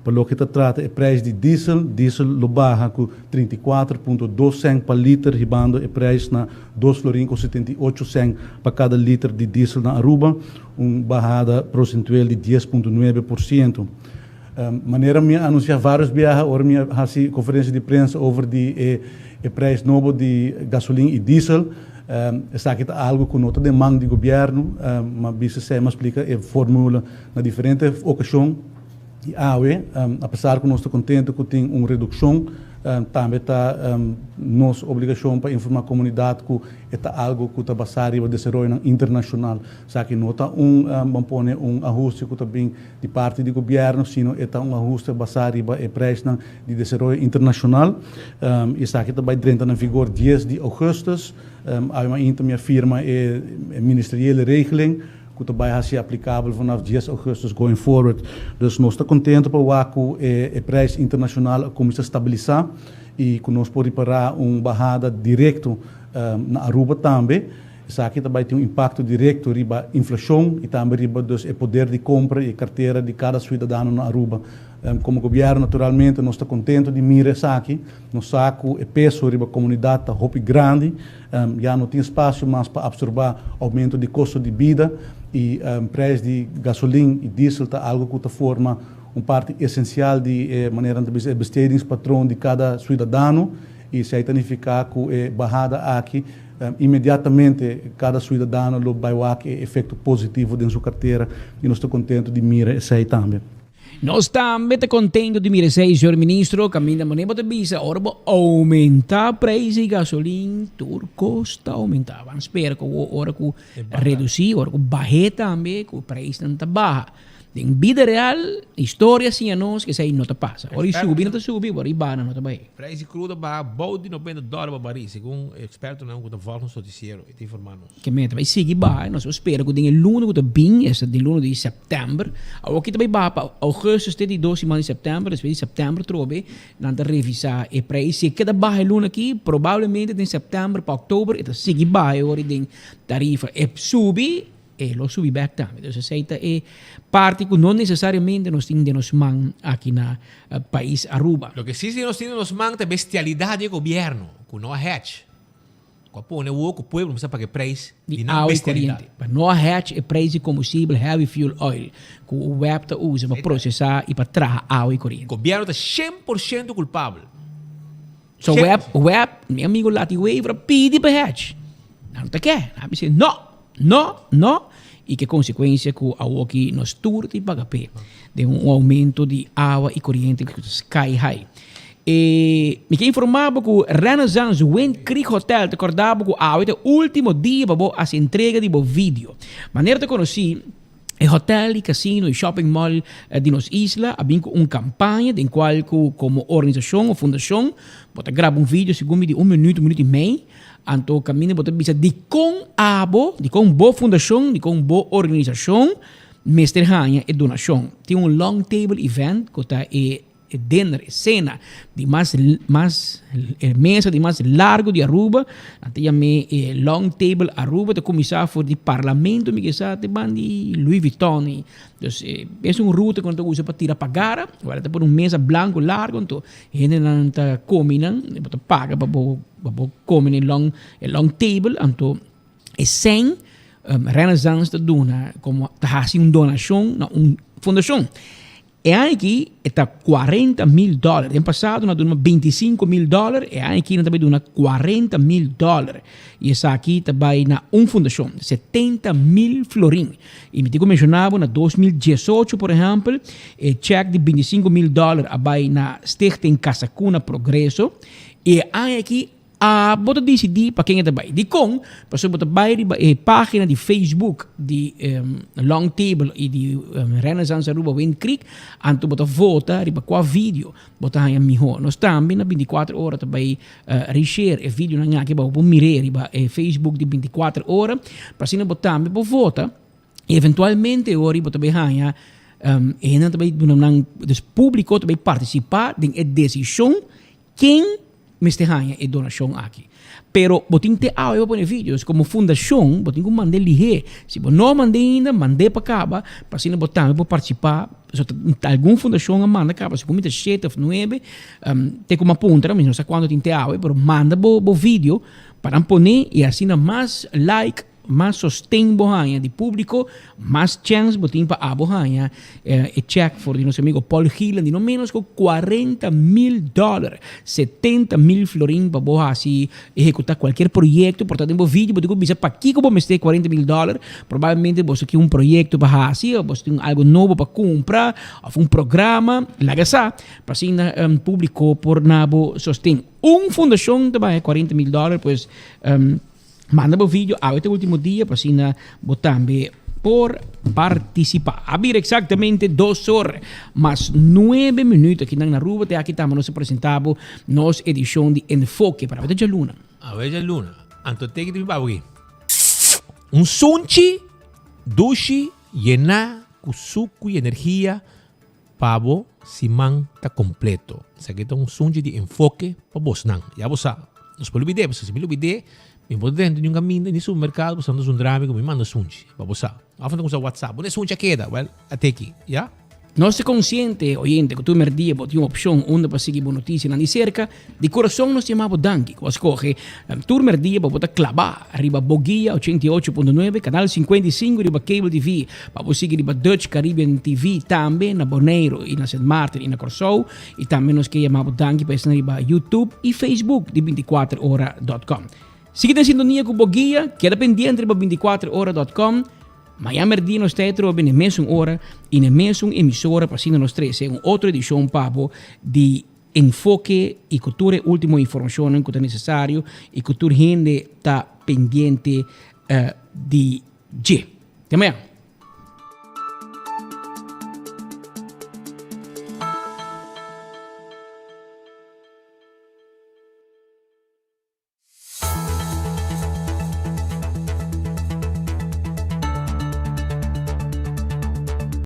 Pa loke ta trata e prijs di diesel, diesel lo baha ku 34.2 cent pa liter hibando e prijs na dos florin ku 78 cent pa kada liter di diesel na Aruba, un bahada prosentueel di 10.9%. Manera mi a anuncia varios biaha ora mi a haci conferencia di prensa over di e e prijs nobo di gasolin y diesel, esaki ta algo cu no ta den man di gobierno, ma bisa esey mi a splica e formula na diferente ocasion y awe apesar cu nos ta contento cu tin un reduccion, tambe ta nos obligacion pa informa comunidad cu e ta algo cu ta basa riba desaroyonan internacional. Esaki no ta un, ban pone un ahuste cu ta bin di parti di gobierno, sino e ta un ahuste basá riba e prijsnan di desaroyo internacional. Esaki ta bai drenta na vigor dies di augustus. Awe mainta mi a firma e ministeriële regeling ku ta bai hasi aplikabel vanaf dies augustus going forward. Dus nos ta kontento pa wak ku e prijs internacional a kuminsá stabilisá i ku nos por ripará un bahada direkto na Aruba tambe. Esaki ta bai tin un impakto direkto riba inflashon i tambe riba dus e poder di kompra i e kartera di kada suidadano na Aruba. Komo gobièrnu naturalmente nos ta kontento di mira esaki. Nos sa ku e peso riba komunidat ta hopi grandi. Ya no tin espasio mas pa apsorbá oumento di kosto di bida i preis di gasolin i diesel ta algu ku ta forma un parti esensial di e manera nan ta bisa e bestedingspatroon di kada suidadano i esei ta nifiká ku e bahada aki Inmediatamente kada suidadano lo bai wak e efekto positivo den su kartera i nos ta kontento di mira esei tambe. Nos tambe ta kontento di mira esei, señor Ministro. Kaminda manera bo ta bisa, ora bo oumentá preis di gasolin, tur kos ta oumentá. Ban spera ku ora ku redusí, ora ku bah'é tambe, ku preisnan ta baha. Den bida real, historia siña nos ku esei no ta pasa. Ora i subi no ta subi, ora i baha no ta bahe. Prijs di crudo baha bou di 90 dòler pa baril, segun expertonan ku ta vòlg nos notisiero i ta informá nos. Ke meta bai sigui baha i nos por spera ku den e luna ku ta bin, esta den luna di sèptèmber, awor ki ta bai baha pa ougùstùs te di dos siman di sèptèmber, despues di sèptèmber trobe nan ta revisá e prijs. Si e keda baha e luna aki, probablemente den sèptèmber pa òktober e ta sigui baha e ora den tarifa. E subi. E lo subi bek tambe. Dus esei ta e parti ku no nesesariamente nos tin den nos man aki na pais Aruba. Loke si si nos tin den nos man ta e bestialidat di e gobierno ku no a hèch, ku a pone awor ku pueblo mester paga e preis di nan bestialidat. Pa no a hèch e preis di kombustibel heavy fuel oil ku web ta usa pa prosesá i pa traha awa i koriente. Gobierno ta 100% kulpabel. So web, web, mi amigo Lati Wever a pidi pa hèch. Nan no ta ke. Nan a bisa no, no, no. I ke konsekuensia ku awoki nos tur tin paga p'e. Den un oumento di awa i koriente ku ta sky high. E mi ke informá bo ku Renaissance Wind Creek Hotel ta kòrda bo ku awe ta e último dia pa bo hasi entrega di bo video. Manera ta konosí. E hotel y casino y shopping mall di nos isla a bin cu un campaña den cual cu como organisacion of fundacion bo ta graba un video segun mi di un minuut, un minuut y mei, anto caminda bo ta bisa dicon abo, dicon bo fundacion, dicon bo organisacion mester haña e donacion. Tin un long table event cu ta e E dinner, e cena di mas mas e mesa di mas largo di Aruba, nan ta yam'é e Long Table Aruba, ta kuminsá for di Parlamento mi ke sa te ban di Louis Vuitton i dus es un ruta ku nan ta usa pa tira pagara, wèl ta pone un mesa blanku largo anto hendenan ta komi nan, bo ta paga pa bo pa bo kome na e long e long table anto e sèn Renaissance ta duna komo ta hasi un donashon na un fundashon. E aña aki e ta 40 mil dòler. Den pasado nan a duna 25 mil dòler, e aña aki nan ta bai duna 40 mil dòler. I esaki ta bai na un fundashon, 70 mil florin. I mi tin ku menshoná bo na 2018 por ehèmpel, e chèk di 25 mil dòler a bai na Stichting Casa Cuna Progreso. I e aña aki Abo ta disidí pa ken e ta bai. Dikon? Pasobra bo ta bai riba e página di Facebook di Long Table i di Renaissance Aruba Wind Creek, anto bo ta vota riba kua video bo ta haña mihó. Nos tambe na bintikuater ora ta bai reshare e videonan aki pa bo por mir'é riba e Facebook di bintikuater ora, pa asina bo tambe por vota i eventualmente e ora bo ta bai haña e hendenan ta bai duna nan, dus públiko ta bai partisipá den e desishon ken. mester haña e donashon aki. Pero bo tin te awe pa pone video. Dus komo fundashon bo tin ku mand'é lihé. Si bo no a mand'é ainda, mand'é pa kaba pa asina bo tambe por partisipá. Pasobra algun fundashon a manda kaba segun mi ta shete òf nuebe te ku mi a puntra, mi no sa kuantu tin te awe, pero manda bo bo video pa nan pone i asina mas like, Mas sosten bo haña di públiko, mas chèns bo tin pa abo haña e chèk for di nos amigo Paul Gielen di no ménos ku 40,000 dòler, 70,000 florin pa bo hasi ehekutá kualkier proyekto. Por ta den bo video bo tin ku bisa pakiko bo mester 40,000 dòler. Probablemente boso tin un proyekto pa hasi òf boso tin algu nobo pa kumpra òf un programa. Laga sa pa asina públiko por na bo sosten. Un fundashon ta baña 40,000 dòler pues. Manda bo video awe ta ultimo dia pa asina bo tambe por participa. A bira exactamente dos or mas nuebe minuut aki nan na Aruba. Te aki tambe nos a presenta bo nos edicion di Enfoke para awe ta djaluna. Awe djaluna. Anto teki di mi babo aki. Un sunchi dushi yená ku suku i energia Pa bo siman ta kompleto. Esaki ta un sunchi di enfoke pa bosnan. Ya bo sa, nos por lubid'é, pasobra si mi lubid'é, mi no por drenta niun kaminda, ni supermerkado, pasobra nan ta zundra mi ku mi manda sunchi. Pa bo sa. Òf nan ta usa WhatsApp. Unda e sunchi a keda? Wèl, a teki, ya. Nos ta konsiente, oyente, ku tur mèrdia bo tin un opshon unda pa sigui bo notisianan di serka. Di kurason nos yama bo danki ku a skohe tur mèrdia pa bo ta klabá riba bo guia 88.9, kanal 55 riba Cable TV, pa bo sigui riba Dutch Caribbean TV tambe na Boneiru i na Sint Maarten i na Kòrsou. I tambe nos ke yama bo danki pa esnan riba YouTube i Facebook di 24 ora dot com. Sigui den sintonia ku bo guia, keda pendiente riba 24 ora dot com. Mañan mèrdia nos ta atrobe na e mesun ora i na e mesun emisora pa asina nos trese un otro edishon pa bo di Enfoke i ku tur e ultimo informashonnan ku ta nesesario i ku tur hende ta pendiente di dje. Te mañan!